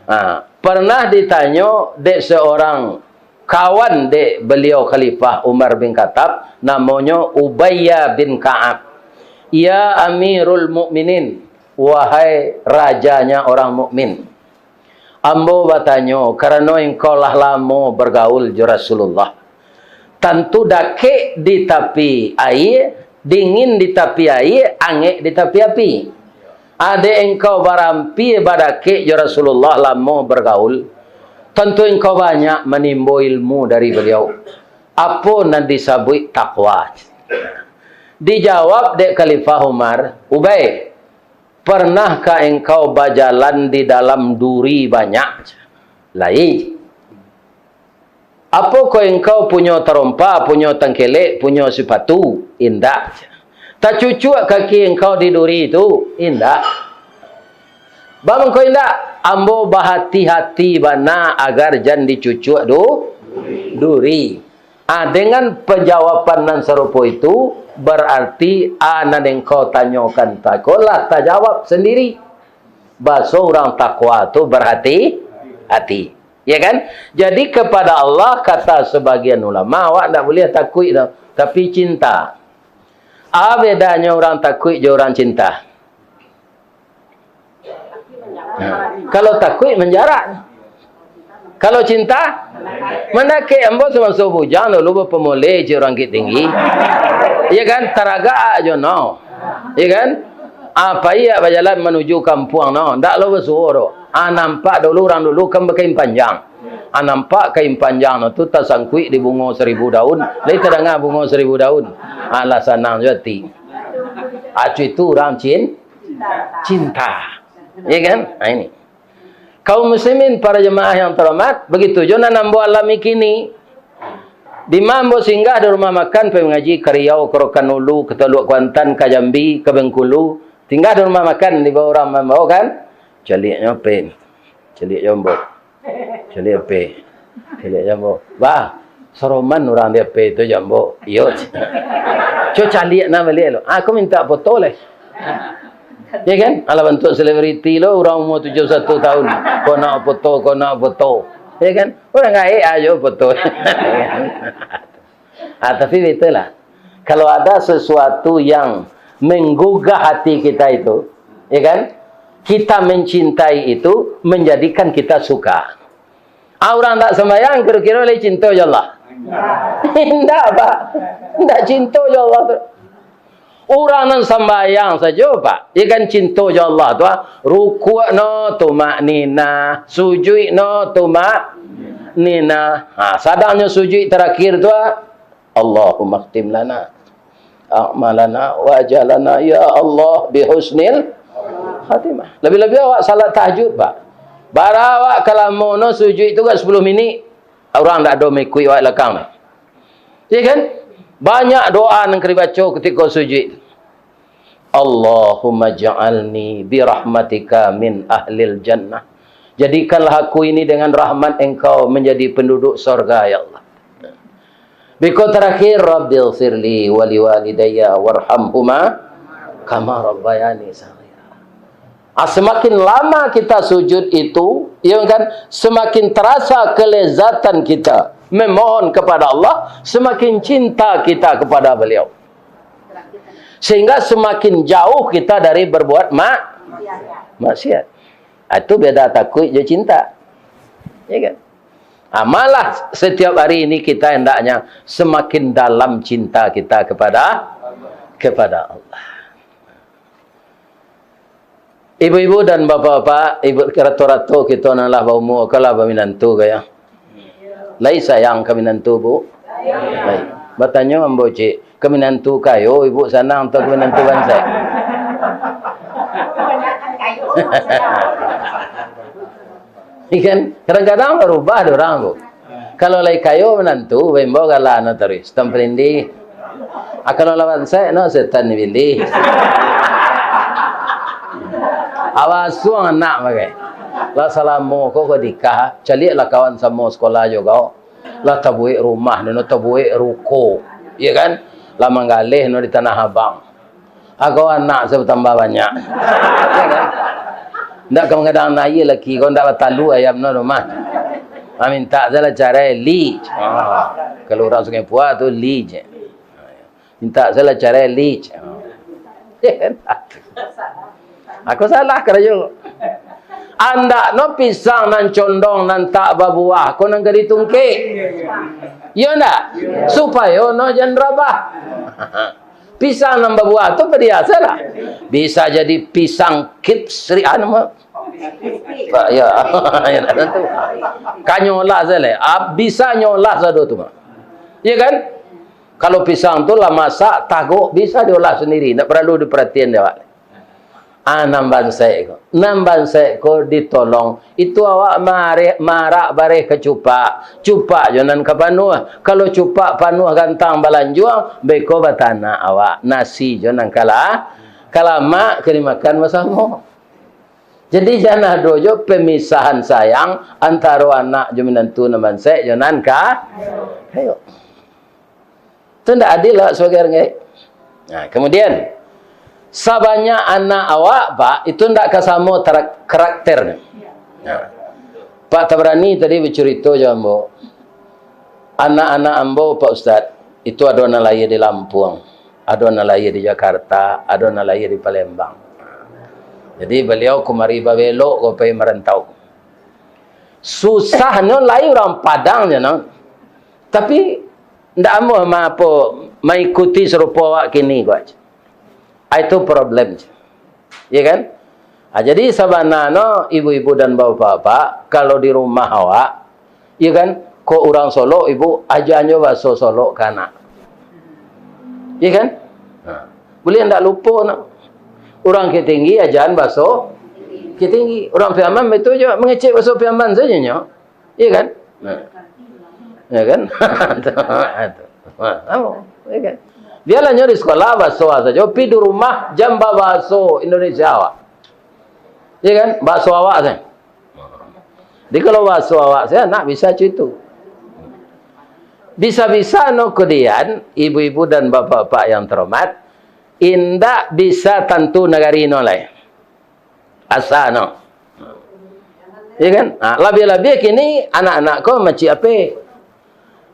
Ah, pernah ditanyo dek seorang kawan dek beliau Khalifah Umar bin Khattab, namonyo Ubayyah bin Ka'ab. "Ya Amirul Mukminin, wahai rajanya orang mukmin, ambo batanyo, karano engkau lah lamo bergaul jo Rasulullah. Tantu dakek di tapi aia, dingin di tapi aia, angek di tapi api. Adek engkau barampia badakek jo Rasulullah, lamo bergaul, tantu engkau banyak manimbo ilmu dari beliau. Apo nan disabuik takwa?" Dijawab dek Khalifah Umar, "Ubay, pernahkah engkau bajalan di dalam duri banyak?" "Lai." "Apokoh engkau punyo tarompa, punyo tangkelek, punyo sipatu?" "Indak." "Tacucuak kaki engkau di duri tu?" "Indak." "Baa mangko indak?" "Ambo bahati-hati bana agar jan dicucuak du-, duri." Ah, dengan penjawaban nan sarupo itu, berarti, ah, nan engkau tanyokan tako lah tajawab sendiri. Baso urang takwa tu berhati-hati. Ya kan? Jadi, kepada Allah, kata sebagian ulama, awak ndak buliah takuik tu, tapi cinta. Apa bedanyo urang takuik jo urang cinta? Nah, kalau takuik, manjarak. Kalau cinta, mandakek. Ambo samaso bujang dulu bapamuleh jo urang Bukik Tinggi. Iya kan? Taragak jo no. Iya kan? Apa iya bajalan manuju kampuang no. Ndak lo basuo do. Ah, nampak dulu urang dulu kan bakain panjang. Ah, nampak kain panjang no tu tasangkuik di bungo saribu daun. Lai tadanga bungo saribu daun. Ah, lah sanang jo ati. Ah, itu urang cin-, cinta. Iya kan? Ah, ini. Kaum muslimin, para jemaah yang terhormat, begitu jo nan ambo alami kini. Dima ambo singgah di rumah makan, pai mangaji ka Riau, ka Rokan Ulu, ka Toluak Kuantan, ka Jambi, ka Bengkulu. Singgah di rumah makan, dibao urang mambao kan? Caliaknyo apo? Caliak jo ambo. Caliak apo? Caliak jo ambo. Bah, saroman urang di apo tu jo ambo. Iyo. Co caliak nah baliak lo. Aku minta foto leh. Ya kan? Alah bantuak selebriti lo, urang umur tujuh puluh satu tahun. Ko nak foto, ko nak foto. Ya kan? Urang gaek ajo foto. Ah, tapi betul lah. Kalau ada sesuatu yang menggugah hati kita itu, ya kan? Kita mencintai itu, menjadikan kita suka. Ah, urang tak sembahyang, kiro-kiro lai cinto jo Allah? Indak, Pak. Indak cinto jo Allah tu. Urang nan sambayang sajo, Pak, ya kan, cinto jo Allah tu, ah. Rukuk no tumakninah, sujuik no tumakninah. Ha, sadangnyo sujuik tarakhir tu, ah, "Allahumma khtim lana a'malana wa ajalana, ya Allah, bi husnil khatimah." Lebih-lebih awak salat tahajud, Pak. Bara awak ka lamo no sujuik tu, ka sapuluh minik, urang ndak ado maikuik awak lakang tu. Ya kan? Banyak doa nan ka dibaco kutiko sujuik. "Allahumma ja'alni bi rahmatika min ahlil jannah." Jadikanlah aku ini dengan rahmat Engkau menjadi penduduk sorga, ya Allah. Biko terakhir, "Rabbighfirli wa liwalidayya warhamhuma kama rabbayani shaghira." Ah, semakin lama kita sujud itu, ya kan, semakin terasa kelezatan kita memohon kepada Allah, semakin cinta kita kepada Beliau. Sehingga semakin jauh kita dari berbuat mak-, maksiat. Ah, itu beda takuik jo cinta. Ya kan? Ah, malah setiap hari ini kita hendaknya semakin dalam cinta kita kepada, kepada Allah. Ibu-ibu dan bapak-bapak, ibu, rato-rato kito nan lah baumua, ko lah baminantu ka, yo? Lai sayang ka minantu, Bu? Lai. Batanyo ambo, cik, ka minantu kayo, ibu sanang, atau ka minantu bansaik? Ikan, kadang-kadang barubah dek urang, Bu. Kalau lai kayo minantu, baimbau galak no taruih, setan palindih. Ah, kalau lah bansaik no, setan ni bilih. Awak asuang anak bagai. Lah salamo ko ka nikah, caliaklah kawan samo sekolah jo kau. Lah tabuek rumah, no tabuek ruko. Iya kan? Lah manggaleh no di Tanah Abang. Agak anak saya batambah banyak. Ndak ka manggadang aia laki ko, ndak batalu ayam no rumah. Ah, mintak salah carai li. Ah, kalau urang Sungai Pua tu li je. Mintak salah carai li. Ah. Aku salah karajo. Andak no pisang nan condong nan tak babuah ko nan ka ditungkek. Iyo ndak? Supayo no jan rabah. Pisang nan babuah tu padiah salah. Bisa jadi pisang kipsri anu mah. Ba-, ya. Ya, tak tentu. Kanyolah salah. Ah, bisa nyolah sado tu mah. Ya kan? Kalau pisang tu lah masak, tagok, bisa diolah sendiri, ndak paralu diparatian dek awak. Ah, nan bansaik ko. Nan bansaik ko ditolong. Itu awak mareh, marak bareh ka cupak. Cupak jo nan ka panuah. Kalau cupak panuah gantang balanjuang, beko batanak awak. Nasi jo nan kalah, kalamak ka dimakan basamo. Jadi, jan ado jo pemisahan sayang antaro anak jo minantu nan bansaik jo nan ka-, kayo. Itu ndak adil awak sabagai urang gaek. Nah, kemudian, sabanyak anak awak, Pak, itu ndak ka samo tarak-, karakternyo. Nah, Pak Tabrani tadi bacurito jo ambo. Anak-anak ambo, Pak Ustaz, itu ado nan lahia di Lampung, ado nan lahia di Jakarta, ado nan lahia di Palembang. Jadi, baliau kumari babelok ko pai marantau. Susahnyo lai urang Padang je, no. Tapi, ndak amuah ma-, apo, maikuti sarupo awak kini ko aja. Ah, itu problem je. Ya kan? Ah, jadi sabananyo ibu-ibu dan bapak-bapak, kalau di rumah awak, ya kan, kok urang Solok, ibu, ajanyo baso Solok ka anak. Ya kan? Nah, buliah ndak lupo nak. Urang Bukittinggi ajan baso Bukittinggi. Urang Piaman itu jo mangecek baso Piaman sajo nyo. Iya kan? Nah. Ya kan? Nah, sama. Ya kan? Biarlah nyo di sekolah baso sajo, pi di rumah jan babaso Indonesia awak. Iya kan? Baso awak sajo. Jadi kalau baso awak sajo, anak bisa cuy tu. Bisa-bisa no kudian, ibu-ibu dan bapak-bapak yang terhormat, indak bisa tantu nagari no lai. Asa no. Ya kan? Ha, labiah-labiah kini anak-anak ko macik ape.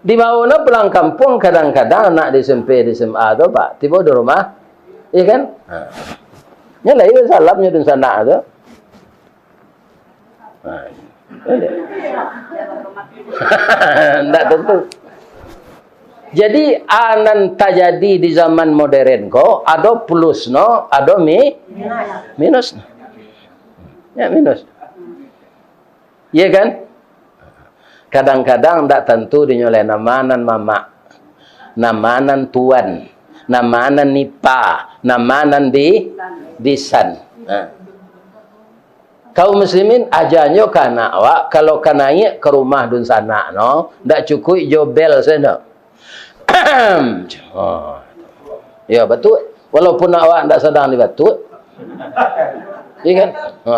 Dibawo no pulang kampuang, kadang-kadang anak di S M P, di S M A tu, Pak, tibo di rumah. Ya kan? Ha. Nyo lai salam nyo dunsanak tu. Ha. Ndak tentu. Jadi, a nan tajadi di zaman modern ko, ado plus no, ado mi-, minus. Ya, minus. Iya kan? Kadang-kadang ndak tantu dinyo lai nama nan mamak, nama nan tuan, nama nan nipa, nama nan bi-, bisan. Nah. Kaum muslimin, ajanyo ka anak awak, kalau ka naiak ka rumah dunsanak no, ndak cukuik jo bel sajo. Oh. Yo, batuak. Walaupun awak ndak sadang dibatuak. Iya kan? Ha,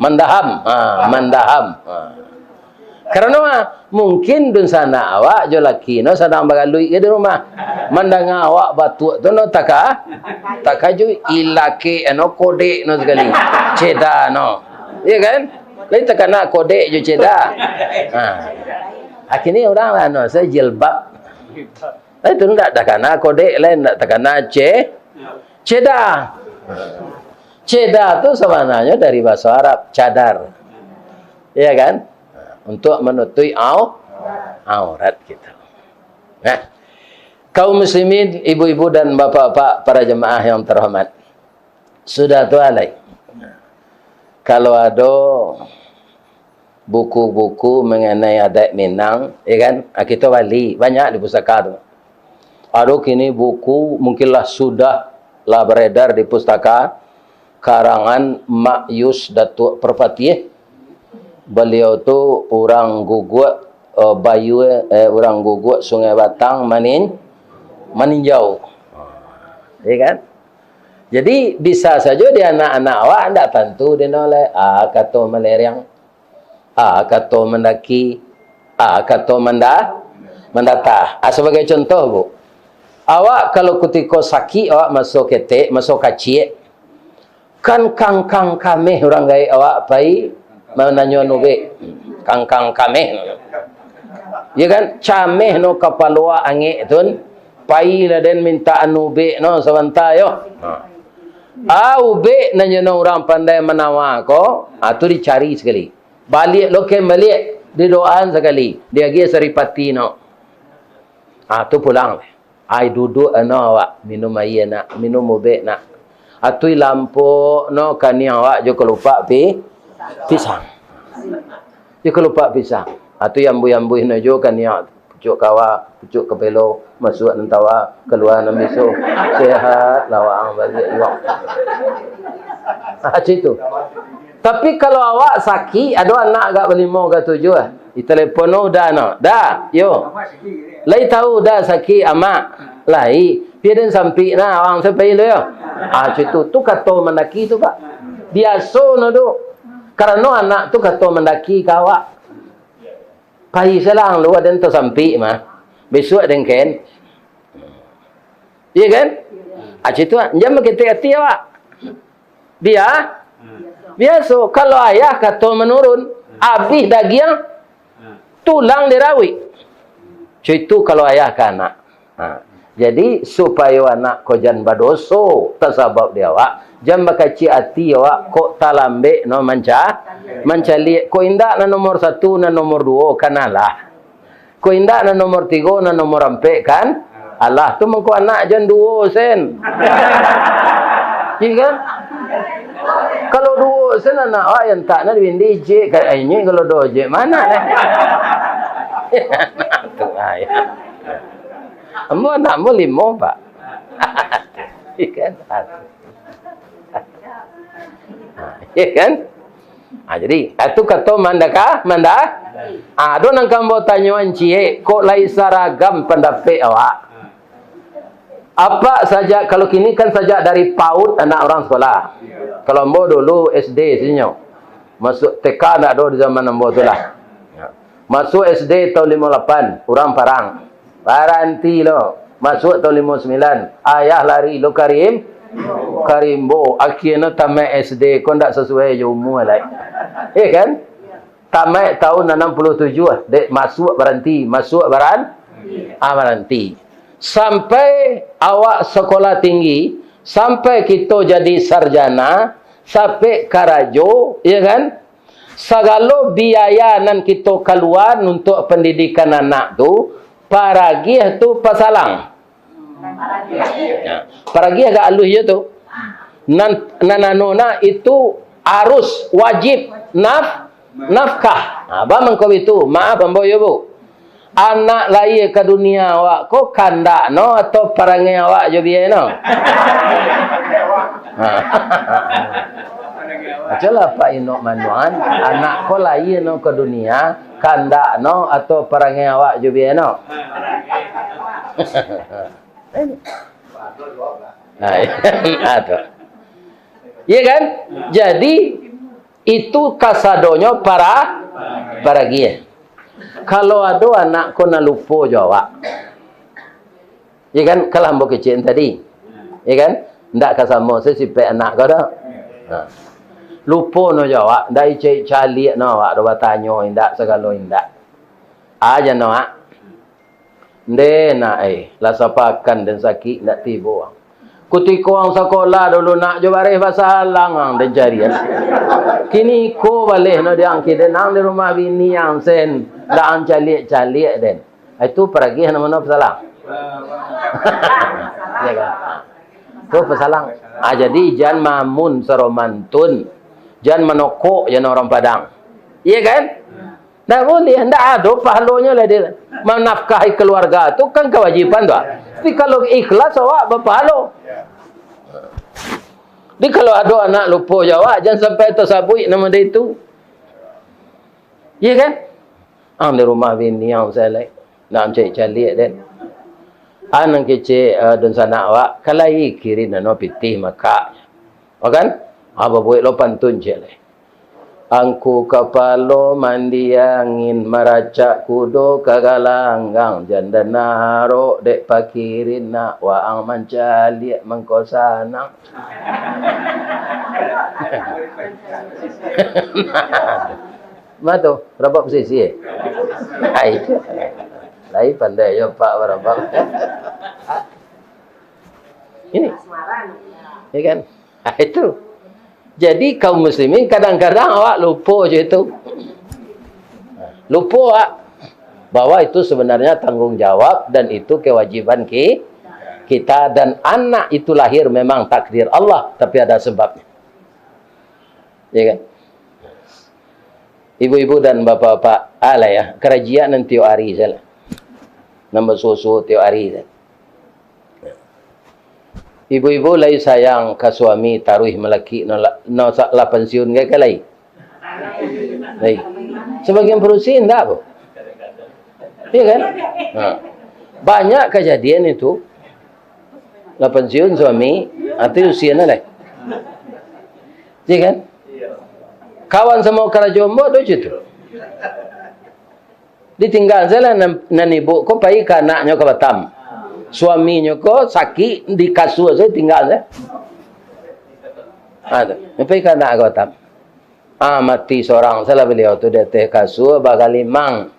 mandaham. Ha, mandaham. Ha. Karano, ah, mungkin dunsanak awak jo laki no sadang bagaluik ka di rumah. Mandanga awak batuak tu no taka-, takajuik, ilakek no kodek no sakali. Ceda no. Iyo kan? Lain takana kodek jo ceda. Ha. Akhirnyo urang lah no, sayo jilbab. Tapi tu ndak takana kodek, lain ndak takana ce-, ceda. Ceda tu sabananyo dari bahaso Arab, cadar. Iya kan? Untuk manutupi au-, aurat kita. Nah, kaum muslimin, ibu-ibu dan bapak-bapak, para jemaah yang terhormat. Sudah tu alai. Kalau ado buku-buku mengenai adat Minang, ya kan? Ah, kito bali, banyak di pustaka tu. Ado kini buku, mungkinlah sudah lah beredar di pustaka, karangan Mak Yus Datuak Parpatiah. Baliau tu urang Guguak, eh, Bayua, eh, urang Guguak Sungai Batang Manin-, Maninjau. Ya kan? Jadi, bisa sajo di anak-anak awak, ndak tantu di no lai. Ah, kato malereang, ah, kato mandaki, ah, kato manda-, mandata. Ah, sabagai contoh, Bu, awak kalau kutiko sakik, awak maso ketek, maso kaciak, kan kangkang kameh urang gaek awak pai mananyo ubek. Kangkang kameh. Ya kan? Cameh no kapalo angek tun. Pailah den minta anu ubek no sabanta yo. Ah, ubek nan jo no urang pandai manawa ko, ah, tu dicari sakali. Baliak lo ken baliak, didoaan sakali, diagiah saripati no. Ah, tu pulang. Ai, duduak ano awak, minum aia nak, minum ubek nak. Atui lampok no kaniang awak jo kalupak pi-, pisang. Jo kalupak pisang. Atui ambuih-ambuih no jo kaniang, pucuak kawa, pucuak kapelo, masuak nan tawa, kalua nan biso. Sehat lah waang baliak juo. Ah, cak itu. Tapi kalau awak sakik, ado anak agak balimo, agak tujuah, ah. Ditelepon, "Oh, Da, no. Da, yo. Lai tahu, Da, sakik, Amak?" "Lai." "Pi den sampik, nah, awak se pai lo, yo." Ah, cak itu. Tu kato mandaki tu, Pak. Biaso no tu. Karano anak tu kato mandaki ka awak. Pai salang lu, aden tasampik mah. Bisuak den ken. Iya kan? Ah, cak itu, ah. Jan baketek ati awak. Bia-, biaso. Kalau ayah kato manurun, abih dagiang, tulang dirawik. Cak itu kalau ayah ka anak. Ha. Jadi, supayo anak ko jan badoso tasabab di awak, jan bakaciak ati awak, kok talambek no manca-, mancaliak. Kok indak nan nomor satu, nan nomor duo, kan alah. Kok indak nan nomor tigo, nan nomor ampek, kan alah. Tu mangko anak jan duo sen. Iya kan? Kalau duo sen anak awak, yang tak nak dibindi jek, ka-, eh, ini kalau duo jek, mana dah? Tu, ah, ya. Ambo anak ambo limo, Pak. Iya kan? Ah, iya kan? Ah, jadi, ah, tu kato mandaka-, manda-, ah, ado nan ka ambo tanyoan ciek, kok lai saragam pandapek awak. Apak sajak, kalau kini kan sajak dari paut anak urang sekolah. Kalau ambo dulu S D sinyo. Masuk T K ndak ado di zaman ambo tu lah. Masuk S D tahun limo lapan, urang parang. Baranti lo. Masuk tahun limo sambilan, ayah lari lo ka rim-, ka rimbo. Akhirnyo tamaik S D ko ndak sasuai jo umua lai. Eh kan? Tamaik tahun anam puluah tujuah, dek masuak baranti, masuak baran-, ah, baranti. Sampai awak sekolah tinggi, sampai kito jadi sarjana, sampai karajo, ya kan? Sagalo biaya nan kito kalua untuak pandidikan anak tu, paragiah tu pasalang. Ya. Paragiah agak aluih je tu. Nan, nan anu nah itu arus wajib naf-, nafkah. Ha, ba mangko itu, maaf ambo yo, Bu. Anak lahia ka dunia awak ko kandak no atau parangai awak jo biai no? Ha. Acalah Pak Inok Manuan, anak ko lahia no ka dunia, kandak no atau parangai awak jo biai no? Nah, iya. Nah, tu. Iya kan? Jadi, itu kasadonyo para-, paragiah. Kalau ado anak ko nan lupo jo awak, ya kan, kalau ambo kecek tadi, ya kan, ndak ka samo se sipek anak ko doh. Nah. Lupo no jo awak, ndak icek caliak no awak doh, batanyo indak, sagalo indak. Aja no, ah. Ndeh, nak, eh, lah sapakan den sakik ndak tibo. Kutiko ang sakolah dulu, nak, jo bareh basalang ang den carian. Kini ko baleh no di ang kiden, ang di rumah bini ang sen, ndak ang caliak-caliak den. Itu paragiah namo no pasalang. Ya kan? Tu pasalang. Ah, jadi jan mamun saromantun. Jan manokok jan urang Padang. Iya kan? Ndak buliah, ndak ado pahalonyo lah dia. Manafkahi keluarga tu kan kawajiban tu. Tapi kalau ikhlas awak bapahalo. Jadi kalau ado anak lupo jo awak, jan sampai tasabuik namo dia itu. Iya kan? Ang di rumah bini ang selek. Nak caliak-caliak den. Anang kecek, eh, dunsanak awak, kalai kirin nano pitih makak. Kan? Ah, babuek lo pantun cek lai. Angku kapalo mandi angin, maracak kudo ka galanggang, janda narok dek pakirin, nak waang mancaliak mangko sanang. Nah, ma tu, rabab sisi, eh? Ai. Lai pandai yo, Pak, barabab. Ini. Ya kan? Ah, itu. Jadi, kaum muslimin, kadang-kadang awak lupo je itu. Lupo awak bahwa itu sebenarnya tanggung jawab dan itu kewajiban ki-, kita, dan anak itu lahir memang takdir Allah, tapi ada sebabnya. Ya kan? Ibu-ibu dan bapak-bapak, alah ya, karajian nan tiok hari salah. Nan basuo-suo tiok hari salah. Ibu-ibu lai sayang ka suami taruih malaki no la-, no sa-, lah pansiun gai ka lai? Lai. Sebagian parusi indak apo? Iya kan? Ha. Banyak kajadian itu. Lah pansiun suami, atau usia na lai. Iya kan? Kawan samo karajo ambo tu cak tu. Ditinggal salah nan, nan ibu ko pai ka anaknyo ka Batam. Suaminyo ko sakik di kasua sajo tinggal sajo. Ha, tu. Pai ka anak ka Batam. Ah, mati sorang salah baliau tu di ateh kasua bagalimang.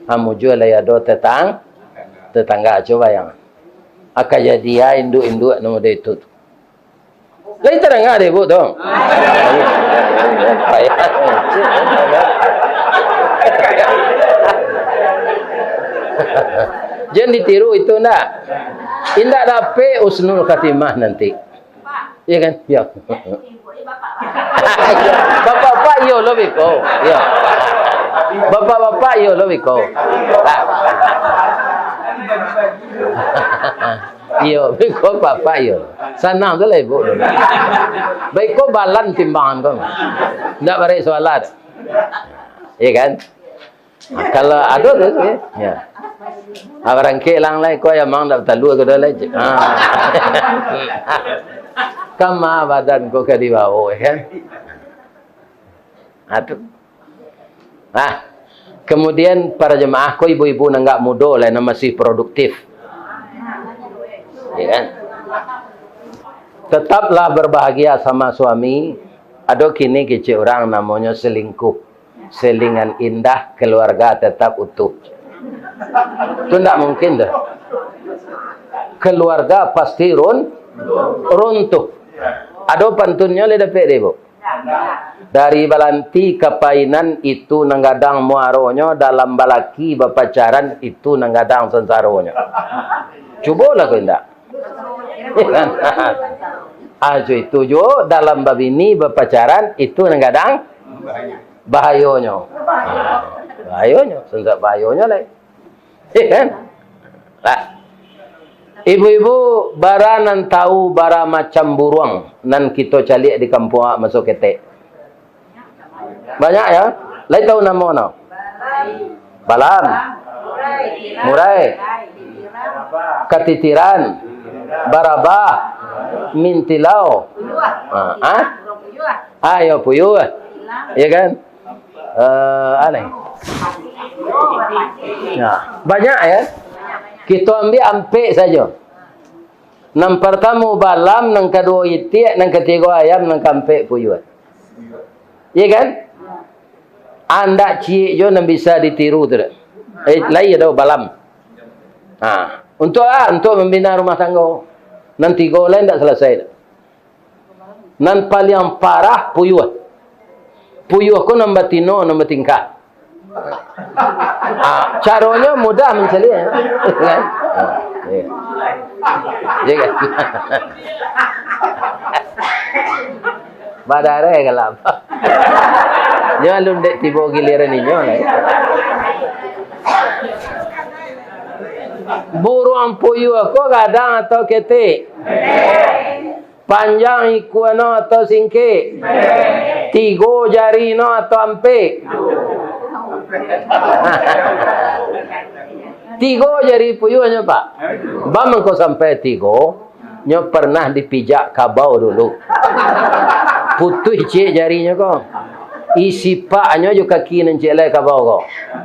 Ah, mujua lai ado tetang-, tetangga, cubo bayangkan. Ah, kajadian induak-induak nan model itu tu. Lai tadanga dek ibu tu? Jan ditiru itu ndak. Indak dapek husnul khatimah nanti. Iya kan? Ya. Bapak-bapak iyo lo biko. Ya. Bapak-bapak iyo lo biko. Ah. Iyo, biko bapak iyo. Sanang tu lah ibu. Baiko balan timbangan ko. Ndak barek suala. Iya kan? Nah, kalau ado tu, ya. Ya. Ah, barangkek lang lai ko, ya, mang dak talua ko dah lai. Ah. Kama badan ko ka dibawa, ya kan? Ah, tu. Nah, kemudian para jemaah ko ibu-ibu nan agak mudo lah, nan masih produktif. Ya kan? Tetaplah berbahagia sama suami. Ado kini kecek urang namonyo selingkuh. Selingan indah, keluarga tetap utuh. Tu ndak mungkin tu. Keluarga pasti run-, runtuh. Ado pantunnyo lai dapek dek ibu? Dari balanti ka painan itu nan gadang muaronyo, dalam balaki bapacaran itu nan gadang sansaronyo. Cubolah ko indak? Ajo itu juo, dalam babini bapacaran itu nan gadang bahayonyo. Bahayonyo, sansak bahayonyo lai. Iya kan? Lah. Ibu-ibu, bara nan tahu bara macam buruang nan kito caliak di kampuang awak maso ketek? Banyak ya? Lai tahu namo no? Balam. Murai. Katitiran. Barabah. Mintilau. Ah, ah? Ayo puyuh. Ya kan? Eh, aneh. Nah, banyak ya. Kita ambil ampek saja. Nan pertama balam, nan kedua itiak, nan ketiga ayam, nan keempat puyuah. Iya kan? Andak ciek jo nan bisa ditiru tu dak? Eh, lai ado balam. Ha, untuk ah, untuk mambina rumah tangga. Nan tigo lai ndak selesai dak? Nan paliang parah puyuah. Puyuah ko nan batino, nan batingkah. Ah, caronyo mudah mancaliak, kan? Ah, iya. Iya kan? Badareh galak. Nyo alun dek tibo giliran inyo lai. Buruang puyuah ko gadang atau ketek? Panjang ikua no atau singkek? Tigo jari no atau ampek? Tigo jari puyuahnyo, Pak. Baa mangko sampai tigo? Nyo pernah dipijak kabau dulu. Putuih ciek jarinyo ko. Isi paknyo jo kaki nan ciek lai kabau ko.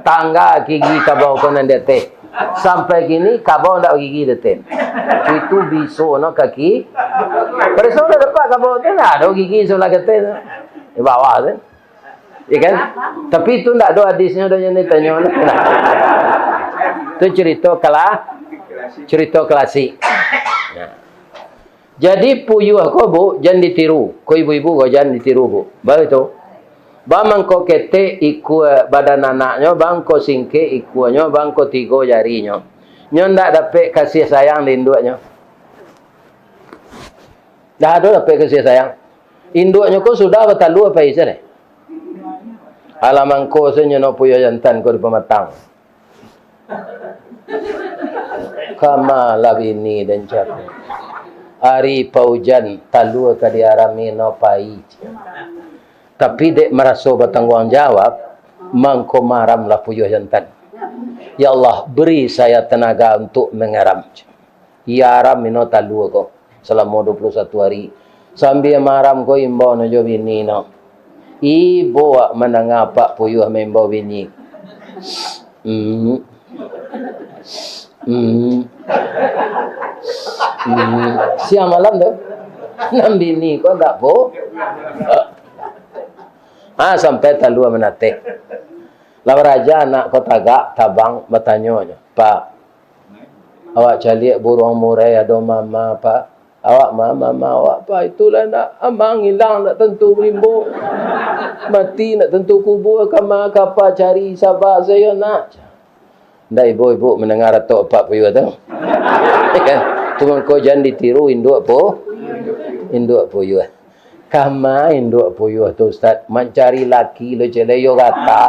Tangga gigi kabau ko nan di ateh. Sampai kini, kabau ndak bagigi dek den. Itu biso no kaki. Pareso lah dapek kabau tu, ndak ado gigi sabalah kateh tu. Di bawah tu. Ya kan? Tapi itu ndak ado hadisnyo doh yang ditanyo. Itu cerita kala-, cerita klasik. Nah. Jadi puyuah ko, Bu, jan ditiru. Ko ibu-ibu ko jan ditiru, Bu. Baru itu. Baa mangko ketek ikua badan anaknyo, baa mangko singkek ikuanyo, baa mangko tigo jarinyo. Nyo ndak dapek kasih sayang di induaknyo. Ndak ado dapek kasih sayang. Induaknyo ko sudah batalua pai se deh. Alah mangko se nyo no puyuah jantan ko di pamatang. Kama lah bini den cako. Ari paujan talua ka diarami no pai. Tapi dek maraso batangguang jawab, mangko maram lah puyuah jantan. Ya Allah, beri saya tenaga untuk mengaram. Iya aram ino talua ko salamo dua puluh satu ari. Sambia maram ko imbau no jo bini no. Ibo wak mandanga apak puyuah maimbau bini. Hmm. Hmm. Hmm. Siang malam tu. Nan bini ko ndak po. Ah, sampai talua manateh. Lah baraja anak ko tagak, tabang, batanyo nyo, "Pak, awak caliak buruang murai ado mama, Pak. Awak ma-, mama awak, Pak, itulah nak amang ilang, ndak tantu limbo. Mati ndak tantu kubua, kama kapa cari, saba sajo nak." Ndak ibo-ibo mandanga ratok apak puyuah tu. Kan? Tu mangko jan ditiru induak pu-, induak puyuah. Kama induak puyuah tu, Ustaz, mancari laki lo cele yo gata.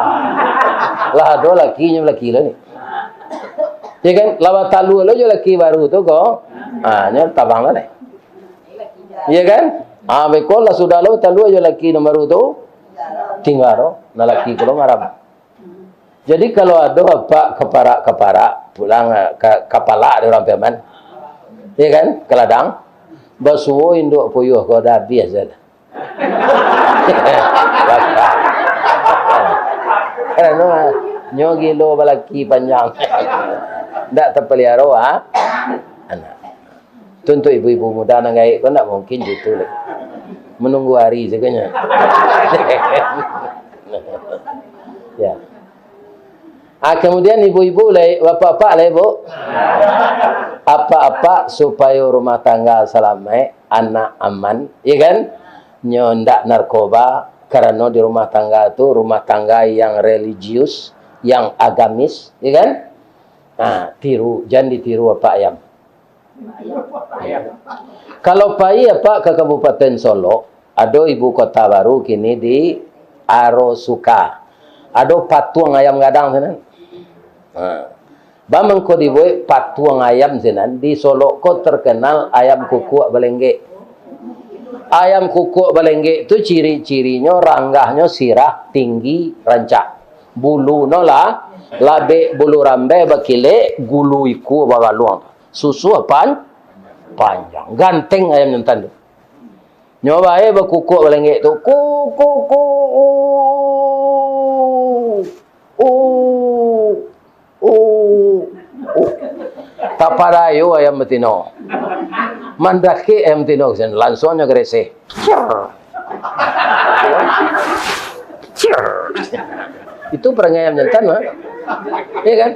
Lah ado lakinyo laki lo ni. Ya kan? Lah batalua lo jo laki baru tu ko. Ha, nyo tabang lah deh. Ya kan? Ha, beko lah sudah lo batalua jo laki nan baru tu. Tingga lo, nah laki ko lo maram. Jadi, kalau ado apak kaparak-kaparak, pulang, eh, ka, kapalak di urang Piaman, ya kan, ka ladang, basuo induak puyuah ko dah abih sajo. Karano, ah, nyo gilo balaki panjang. Ndak tapaliaro, ah, anak. Tu untuk ibu-ibu muda nan gaek ko ndak mungkin gitu lai. Menunggu hari sagonyo. Ya. Ah, kemudian ibu-ibu lai, bapak-bapak lai, Bu. Apak-apak supayo rumah tangga salamaik, anak aman, ya kan? Nyo ndak narkoba, karano di rumah tangga tu rumah tangga yang religius, yang agamis, ya kan? Nah, tiru, jan ditiru apak ayam. Kalau pai apak ka Kabupaten Solok, ado ibu kota baru kini di Arosuka. Ado patuang ayam gadang sinan. Ha. Baa mangko dibuek patuang ayam sinan, di Solok ko terkenal ayam kukuak balenggek. Ayam kukuak balenggek tu ciri-cirinyo ranggahnyo sirah, tinggi, rancak. Bulu no lah, labek bulu rambai bakilek, gulu ikua bagaluang. Susuah pan-, panjang. Ganteng ayam jantan tu. Nyo bae bakukuak balenggek tu. Ku, ku, ku, u. Oh, oh, oh. Tapadayo ayam batino. Mandakek ayam batino ka sinan, lansuang nyo gareseh. Cier. Cier. Itu parangai ayam jantan, ha? Iya kan?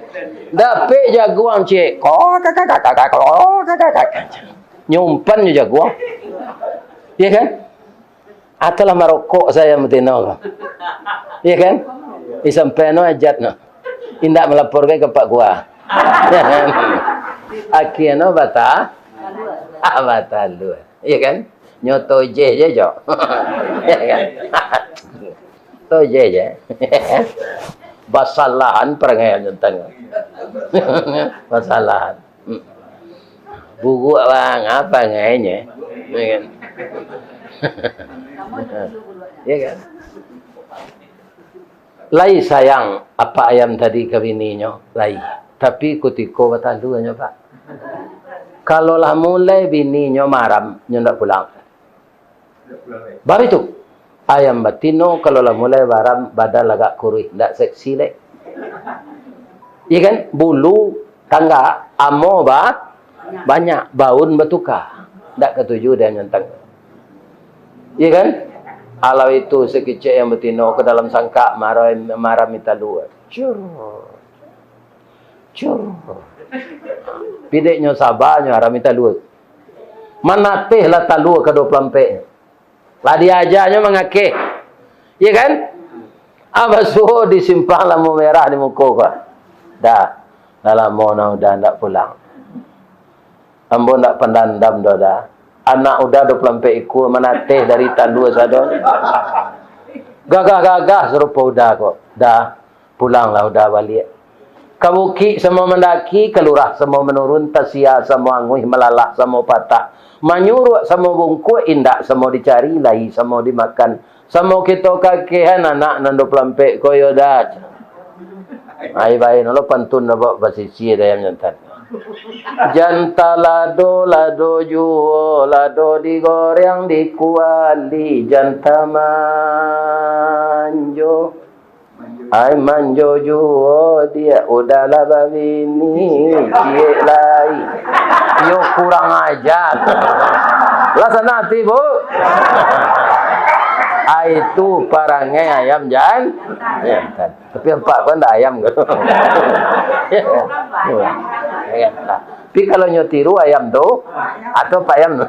Dapek jaguang ciek. Ko, ka, ka, ka, ka, ka, ko, ka, ka, ka, ka. Nyumpan jo jaguang. Iya kan? Atau lah marokok sajo batino ko. Iya kan? Di sampai no ajat no. Indak malaporkan ka Pak Gua. Akhia no bata-, ah, batalua. Iya kan? Nyo tojeh je, Jo. Iya kan? Tojeh je. Basalahan parangai nyo tang. Basalahan. Buruak bang, apa ngainyo? Ya kan? Ya kan? Lai sayang apak ayam tadi ka bininyo, lai. Tapi kutiko batalua nyo, Pak. Kalau lah mulai bininyo maram, nyo ndak pulang. Baitu, ayam batino kalau lah mulai baram, badan agak kuruih, ndak seksi lai. Iya kan? Bulu tanggak, amo ba-, banyak, baun batuka. Ndak katuju dek ayam jantan. Iya kan? Alah itu, sakicek ayam batino ka dalam sangkak, maram, maram talua. Cur. Cur. Pideknyo saba nyo arami talua. Manateh lah talua ka duo puluah ampek. Lah diajanyo mangakeh. Iya kan? Ah, basuo di simpang lampu merah di muko ko. Dah. Lah lamo nah udah ndak pulang. Ambo ndak pandandam doh dah. Anak udah duo puluah ampek ikua manateh dari talua sado. Gagah-gagah sarupo udah ko. Dah. Pulanglah udah baliak. Ka bukik samo mandaki, ka lurah samo manurun, tasia samo anguih, malalah samo patah, manyuruak samo bungkuak, indak samo dicari, lai samo dimakan. Samo kito kakehan anak nan duo puluah ampek ko yo dah. Ai bae no lo pantun abak basisia dek ayam jantan. Janta lado, lado juo, lado digoreng di kuali, janta manjo. Ai manjo juo diak, udah lah babini, ciek lai. Yo kurang ajar. Lah sanang ati, Bu. Ai tu parangai ayam jan-, jantan. Tapi apak ko ndak ayam ko. Tapi kalau nyo tiru ayam tu, atau pak ayam tu.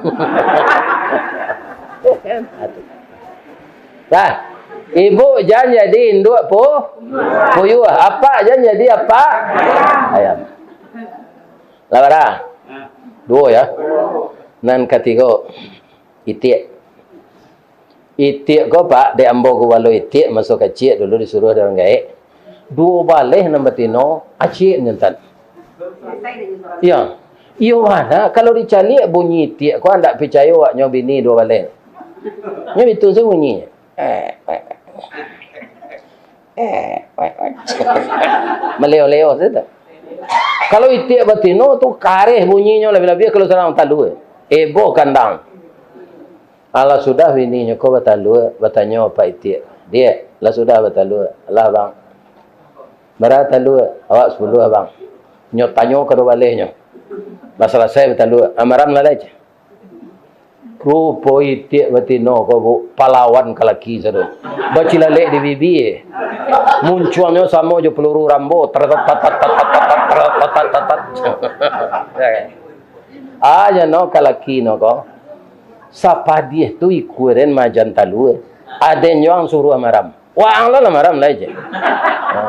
Nah, ibu jan jadi induak pu-, puyuah, apak jan jadi apak ayam. Lah bara? Duo ya. Nan katigo, itiak. Itiak ko, Pak, dek ambo gubalo itiak maso kaciak dulu disuruah dek urang gaek. Duo baleh nan batino, aciak nyo tan. Iyo. Iyo bana, kalau dicaliak bunyi itiak ko, andak picayo awaknyo bini duo baleh. Nyo bitu se bunyi. Eh, eh, eh. Eh, eh, eh. Maleo-leo sajo tu. Kalau itiak batino tu kareh bunyinyo, labiah-labiah kalau sadang talua. Ebo kandang. Alah sudah bininyo ko batalua, batanyo apak itiak, "Diak, lah sudah batalua?" "Lah, Bang." "Bara talua?" "Awak sapuluah, Bang." Nyo tanyo kaduo balehnyo. Lah salasai batalua, "Ah, maram lah lai." Rupo itiak batino ko, Bu, palawan ka laki sado. Bacilalek di bibia. Muncuangnyo samo jo peluru Rambo. Teretatat, teretatat, teretatat, teretatat. Ah, jan no ka laki no ko. Sapadiah tu ikua den majan talua. Aden jo ang suruah maram. Waang lah, lah maram lai je. Ha.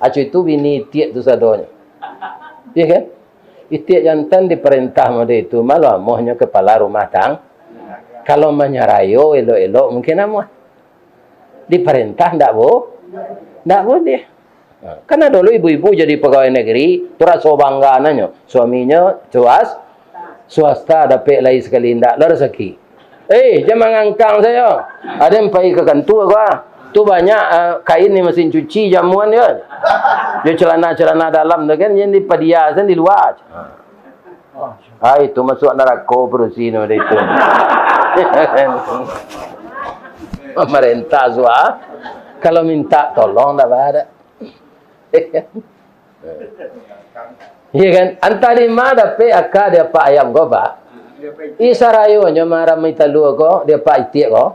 Acu itu bini itiak tu sadonyo. Iya kan? Itiak jantan diparentah mode itu, malah amuahnyo kepala rumah tang-, kalau manyarayo elok-elok mungkin amuah. Diparentah ndak bo-, ndak boleh. Ha, kan ado lo ibu-ibu jadi pegawai negeri, tu raso bangga nanyo, suaminyo suas-, swasta dapek lai sakali ndak lo rasaki. Eh, jan mangangkang sajo. Aden pai ka kantua ko, ah. Tu banyak, ah, kain di mesin cuci, jamuan yo. Jo celana-celana dalam tu kan, jan dipadia sen di lua. Ai, tu masuak narako padusi tu, dek itu. Pamarentah sua-, Kalau minta tolong, ndak ba dak. Iya kan? Antah di ma dapek aka di apak ayam ko, Pak. I sarayonyo maram i talua ko, di apak itiak ko.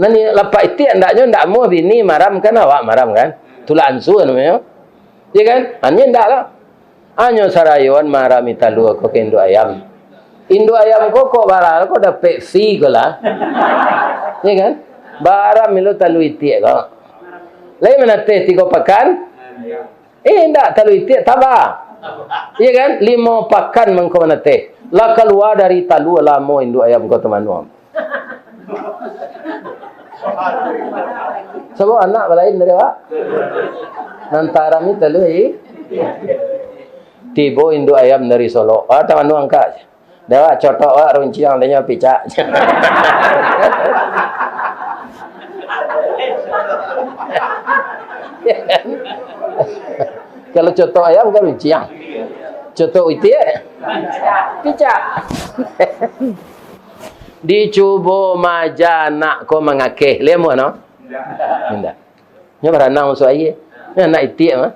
Nan i lapak itiak ndaknyo ndak amuah bini maram kan, awak maram kan? Tulak ansua namonyo. Iya kan? Hanyo ndak lah. Hanyo sarayoan maram i talua ko ka induak ayam. Induak ayam ko kok bara ko dapek fee ko lah. Iya kan? Bara milo talua itiak ko. Lai manateh tigo pakan? Eh, indak, talua itiak taba. Iya kan? Limo pakan mangko manateh. Lah kalua dari talua lamo induak ayam ko tu manuang. Sabab anak balain dari awak. Nan taram ni talua i. Tibo induak ayam dari Solok. Ah, tak manuang ka. Dah awak cotok awak runciang, dah nyo picak. Kalau cotok ayam kan runciang. Cotok itiak, picak. Dicubo maja anak ko mangakeh. Lai amuah no? Indak. Nyo baranang masuak aia. Nyo anak itiak mah.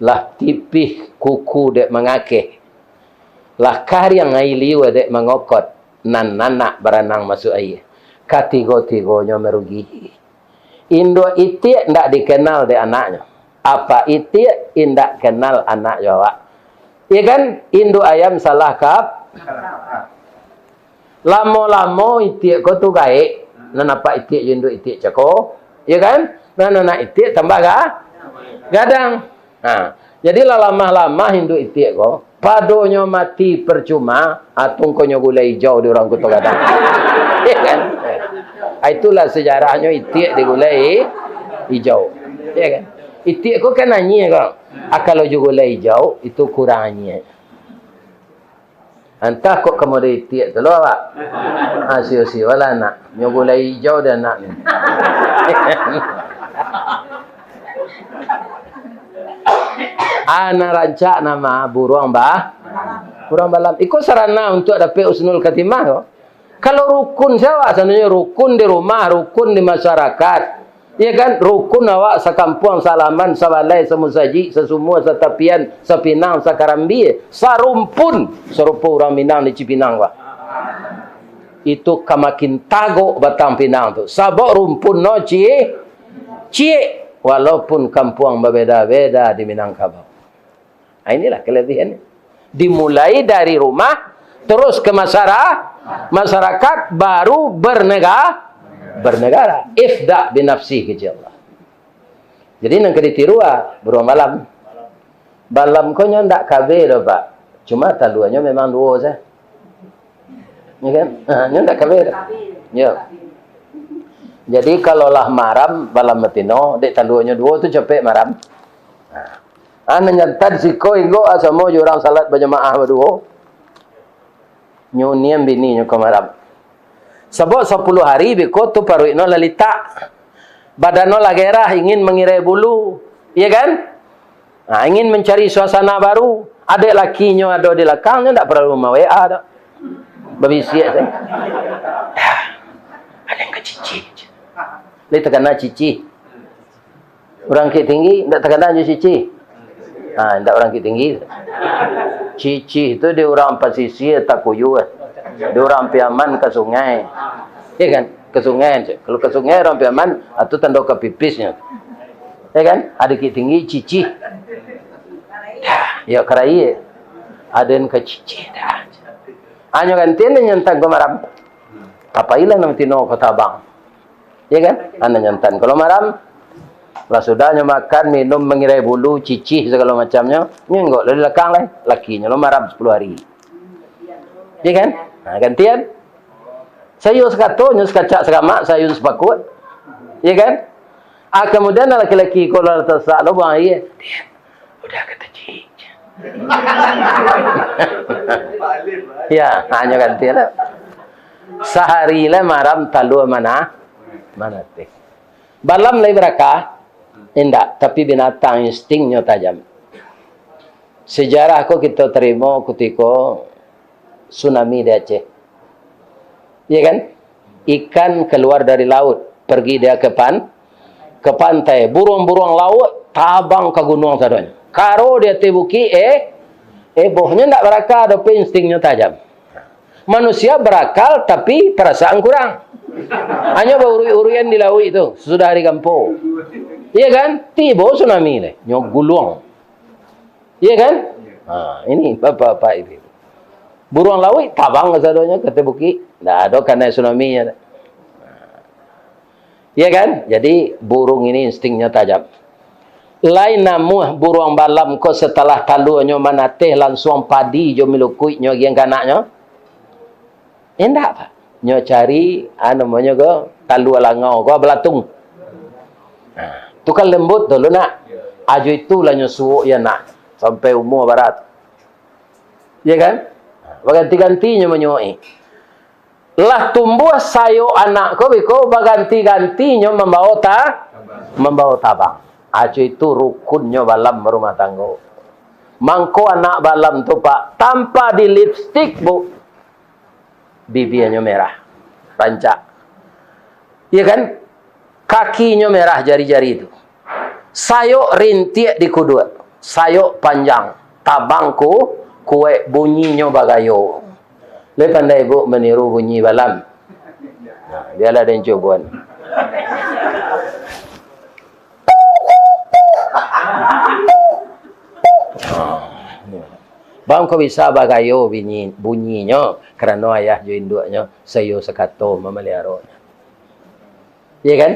Lah tipih kuku dek mangakeh. Lah kariang aia liua dek mangokot, nan anak baranang masuak aia. Katigo-tigonyo marugi. Induak itiak ndak dikenal dek anaknyo. Apak itiak indak kenal anak jo awak. Iya kan? Induak ayam salah kap-, lamo-lamo itiak ko tu gaek. Nan apak itiak jo induak itiak cako. Iya kan? Nan anak itiak tambah ga-, gadang. Ha, jadi lah lamah-lamah induak itiak ko, padonyo mati percuma, atungkonyo gulai ijau di urang Kuto Gadang. Ya kan? Ha, itulah sejarahnyo itiak digulai ijau. Ya kan? Itiak ko kan anyia ko. Ah, kalau jo gulai ijau, itu kurang anyia. Antah kok ka model itiak tu lo awak. Ah, sio-sio lah anak. Nyo gulai ijau dek anak ni. Ana rancak nama buruang ba-, buruang balam. Iko sarana untuak dapek husnul khatimah ko. Kalau rukun sia awak sananyo, rukun di rumah, rukun di masyarakat. Iya kan? Rukun awak sakampuang, salaman, sabalai, samusajik, sasumua, satapian, sapinang, sakarambia, sarumpun, sarupo urang Minang di Cipinang, Pak. Itu ka makin tagok batang pinang tu. Sabab rumpun no ci-, ciek, walaupun kampuang babeda-beda di Minangkabau. Ah, inilah kelebihan. Dimulai dari rumah, terus ke masyara-, masyarakat, baru bernega-, bernegara. Ibda' binafsik, kecek Allah. Jadi, nan ka ditiru, ah, buruang balam. Balam ko nyo ndak kabeh doh, Pak. Cuma taluanyo memang duo sajo. Ya kan? Ha, nyo ndak kabeh doh. Ya. Jadi, kalau lah maram, balam batino, dek taluanyo duo tu capek maram. Ha. Ah, nan jantan siko inggok, ah, samo jo urang salat bajamaah baduo. Nyo unian bininyo ka maram. Sabab sapuluah hari beko tu paruik no lah litak. Badan no lah gerah, ingin mangirai bulu. Iya kan? Ha, ingin mancari suasana baru. Adek lakinyo ado di lakang, nyo ndak paralu ma-W A doh. Babisiak sajo. Ado nan ka cicih. Lai takana cicih. Urang Bukik Tinggi, ndak takana jo cicih. Ha, ndak urang Bukik Tinggi. Cicih tu di urang pasisia Takuyu, eh. Di urang Piaman ka sungai. Iya kan? Ka sungai. Kalau ka sungai urang Piaman, ah, tu tando ka pipisnyo. Iya kan? Ado Bukik Tinggi, cicih. Dah, yo karai. Ado nan ka cicih dah. Hanyo gantian nyo jantan ko maram. Apailah nan tino ko tabang. Iya kan? Anak jantan. Kalau maram, lah sudah nyo makan, minum, mangirai bulu, cicih sagalo macamnyo, nyo inggok lo di lakang lai. Lakinyo lo maram sapuluah hari. Iya kan? Ha, gantian. Sayua sakato, nyo sakacak sakamak, sayua sapakut. Iya kan? Ah, kamudian laki-laki ko lah tasak lo buang aia. Udah kata cik. Ya, hanyo ganti lah. Sahari lah maram talua mana, manateh. Balam lai barakah? Indak, tapi binatang instingnyo tajam. Sejarah ko kito tarimo kutiko tsunami di Aceh. Iya kan? Ikan keluar dari laut, pergi dia ke pan-, ka pantai, buruang-buruang lauik tabang ka gunuang sadonyo. Karo di ateh bukik, eh, ebohnyo ndak barakal, tapi instinknyo tajam. Manusia barakal, tapi parasaan kurang. Hanyo bauruik-uruikan di lauik tu, sudah ari gampo. Iya kan? Tibo tsunami deh, nyo guluang. Iya kan? Ha, ini bapak-bapak ibu. Buruang lauik tabang kasadonyo ka ateh bukik. Ndak ado kanai tsunami-nyo. Iya kan? Jadi, burung ini instinknyo tajam. Lai namuah buruang balam ko, satalah taluanyo manateh, lansuang padi jo milukuiknyo agiah ka anaknyo? Indak, Pak. Nyo cari, ah, namonyo ko, talua langau ko, balatung. Nah, tu kan lembut tu, lu nak. Ajo itulah nyo suok ya nak, sampai umua barat. Iya kan? Baganti-ganti nyo manyuok-i. Lah tumbuah sayok anak ko biko, baganti-ganti nyo mambawa ta-, mambawa tabang. Ajo itu rukunnyo balam barumah tanggo. Mangko anak balam tu, Pak, tanpa di lipstik, Bu, bibianyo merah, rancak. Iya kan? Kakinyo merah jari-jari tu. Sayok rintiak di kuduak, sayok panjang, tabang ku-, kuaik, bunyinyo bagayo. Lai pandai, Bu, maniru bunyi balam? Nah, bialah den cuboan. Bang ko bisa bagayo bunyi, bunyinyo, karano ayah jo induaknyo saiyo sakato mamaliharonyo. Iya kan?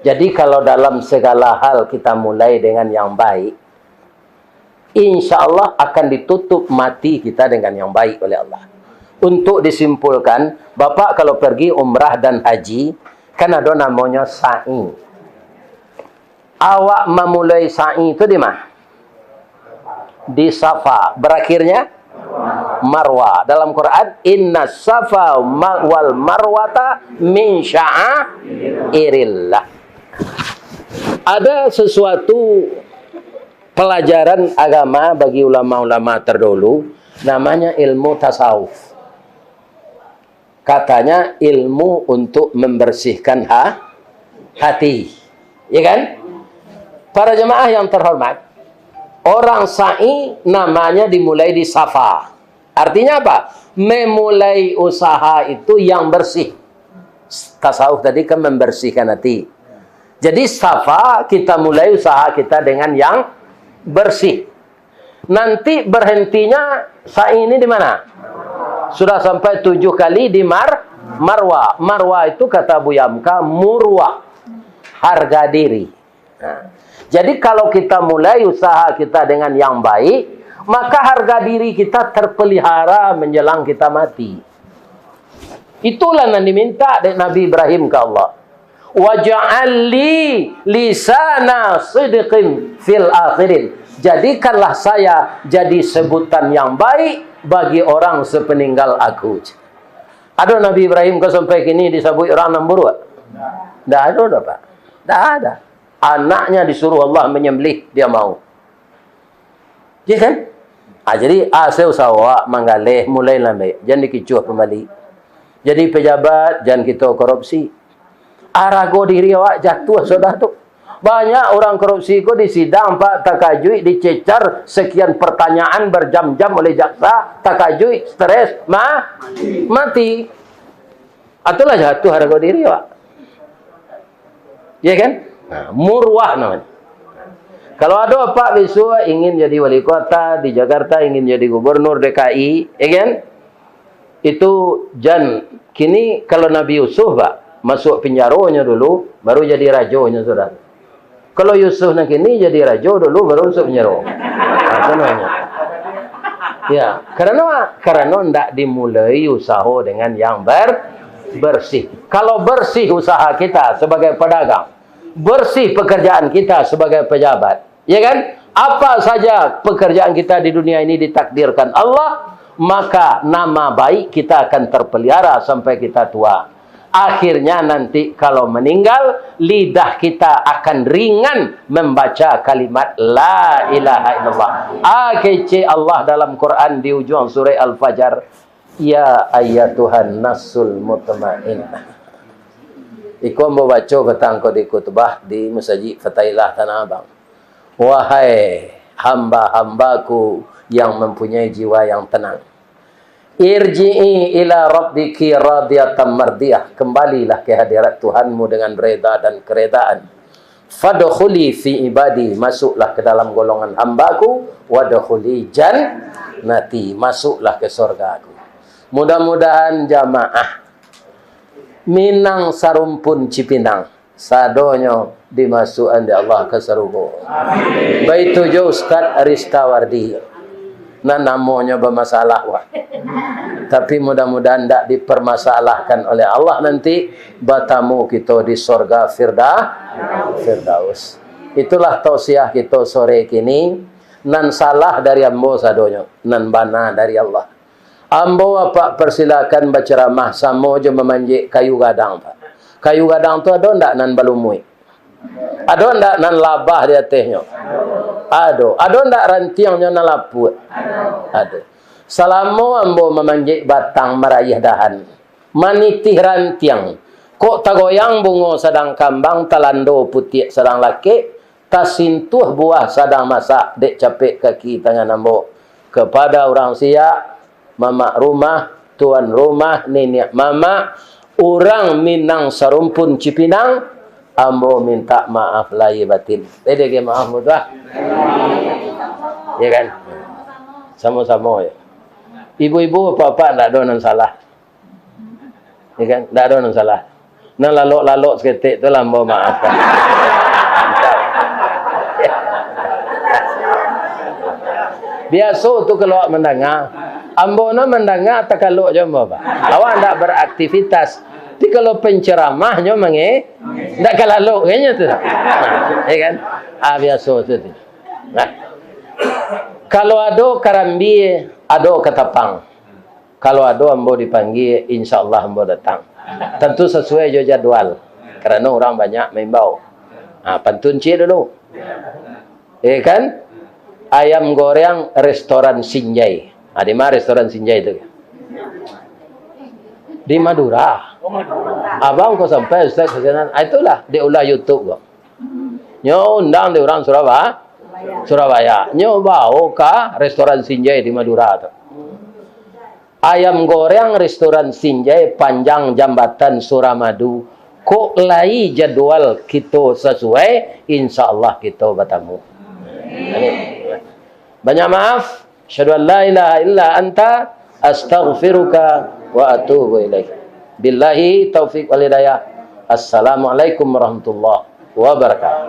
Jadi, kalau dalam segala hal kita mulai dengan yang baik, insya Allah akan ditutup mati kita dengan yang baik oleh Allah. Untuk disimpulkan, Bapak kalau pergi umrah dan haji, kan ado namonyo sa'i. Awak mamulai sa'i tu di ma? Di Safa. Berakhirnya Marwa. Dalam Quran, "Inna Safa ma-, wal Marwata min sya'airillah." Ada sesuatu pelajaran agama bagi ulama-ulama terdahulu, namanya ilmu tasawuf. Katanya ilmu untuk membersihkan ha-, hati. Ya kan? Para jemaah yang terhormat, orang sa'i namanya dimulai di Safa. Artinya apa? Memulai usaha itu yang bersih. Tasawuf tadi kan membersihkan hati. Jadi Safa kita mulai usaha kita dengan yang bersih. Nanti berhentinya sa'i ini di mana? Sudah sampai tujuh kali di Mar-, Marwa. Marwa itu kata Buya Hamka murwah, harga diri. Nah, jadi kalau kita mulai usaha kita dengan yang baik, maka harga diri kita terpelihara menjelang kita mati. Itulah yang diminta dek Nabi Ibrahim ke Allah. "Waj'al li lisana sidqin fil akhirin." Jadikanlah saya jadi sebutan yang baik bagi orang sepeninggal aku. Ado Nabi Ibrahim ko sampai kini disabuik urang nan buruak? Ndak ado doh, Pak. Ndak ada. Anaknya disuruh Allah menyembelih, dia mau. Ya kan? Ah, jadi, ah, saya usaha awak manggaleh, mulai lambai. Jan dikicuah pambali. Jadi pejabat, jan kito korupsi. Arago diri awak jatuah sudah tu. Banyak orang korupsi ko di sidang, Pak, takajuik, dicecar sekian pertanyaan berjam-jam oleh jaksa, takajuik, stres, ma-, mati. Itulah jatuah arago diri awak. Ya kan? Nah, murwah namanya. Kalau ado apak bisuak ingin jadi wali kota di Jakarta, ingin jadi gubernur D K I, ya kan? Itu jan, kini kalau Nabi Yusuf, Pak, masuk penjaronyo dulu, baru jadi rajonyo sudah. Kalau Yusuf nan kini jadi rajo dulu, baru masuk penjaro. Nah, itu namanya. Ya, karena, karena ndak dimulai usaho dengan yang ber-, bersih. Kalau bersih usaha kita sebagai pedagang, bersih pekerjaan kita sebagai pejabat, ya kan? Apa saja pekerjaan kita di dunia ini ditakdirkan Allah, maka nama baik kita akan terpelihara sampai kita tua. Akhirnya nanti kalau meninggal, lidah kita akan ringan membaca kalimat la ilaha illallah. Ah, kecek Allah dalam Quran di ujung surah Al-Fajr, "Ya ayyatuhan nafsul mutmainnah." Iko ambo baco patang ko di khutbah di Masajik Fatahillah Tanah Abang. Wahai hamba-hambaku yang mempunyai jiwa yang tenang. Irji'i ila rabbiki radiyatan mardiyah. Kembalilah ke hadirat Tuhanmu dengan reda dan keredaan. Fadkhuli fi ibadi. Masuklah ke dalam golongan hambaku. Wadkhuli jannati. Masuklah ke sorgaku. Mudah-mudahan jamaah Minang Sarumpun Cipinang sadonyo dimasuakan dek Allah ka sarugo. Baitu jo Ustaz Ristawardi. Nan namonyo bamasalah, wah. Tapi mudah-mudahan ndak dipermasalahkan oleh Allah nanti, batamu kito di sorga Firda-, Firdaus. Itulah tausiah kito sore kini. Nan salah dari ambo sadonyo, nan bana dari Allah. Ambo apak persilakan baceramah samo jo mamanjek kayu gadang, Pak. Kayu gadang tu ado ndak nan balumuik? Ado ndak nan labah di atehnyo? Ado. Ado ndak rantiangnyo nan lapuak? Ado. Salamo ambo mamanjek batang, marayah dahan, manitih rantiang, kok tagoyang bungo sadang kambang, talando putiak sadang lakek, tasintuah buah sadang masak dek capek kaki tangan ambo. Kepada urang siak, mamak rumah, tuan rumah, niniak mamak, urang Minang Sarumpun Cipinang, ambo mintak maaf lahia batin. Tadi lagi maaf mudah. Ya kan? Samo-samo ya. Ibu-ibu, bapak-bapak, ndak ado nan salah. Ya kan? Ndak ado nan salah. Nan lalok-lalok saketek tu lah ambo maafkan. Biaso tu kalau awak mandanga. Ambo no mandanga takalok jo ambo, Pak. Awak ndak beraktivitas. Tapi kalau penceramah nyo mange, ndak ka lalok kayaknyo tu. Nah, ya kan? Ah, biaso tu, tu. Nah. Kalau ado karambia, ado katapang. Kalau ado ambo dipanggia, insya Allah ambo datang. Tantu sasuai jo jadwal, karano urang banyak maimbau. Ha, pantun ciek dulu. Eh kan? Ayam goreng restoran Sinjai. Ha, di ma restoran Sinjai tu? Di Madura. Abang ko sampai, Ustaz, ka sinan. Ah, itulah, dek ulah YouTube ko. Nyo undang dek urang Suraba-, Surabaya. Nyo bao ka restoran Sinjai di Madura tu. Ayam goreng restoran Sinjai, panjang jambatan Suramadu. Kok lai jadwal kito sasuai, insya Allah kito batamu. Amin. Banyak maaf. Asyhadu an la ilaha illa anta, astaghfiruka wa atubu ilaik. Billahi taufik wal hidayah. Assalamualaikum warahmatullahi wabarakatuh.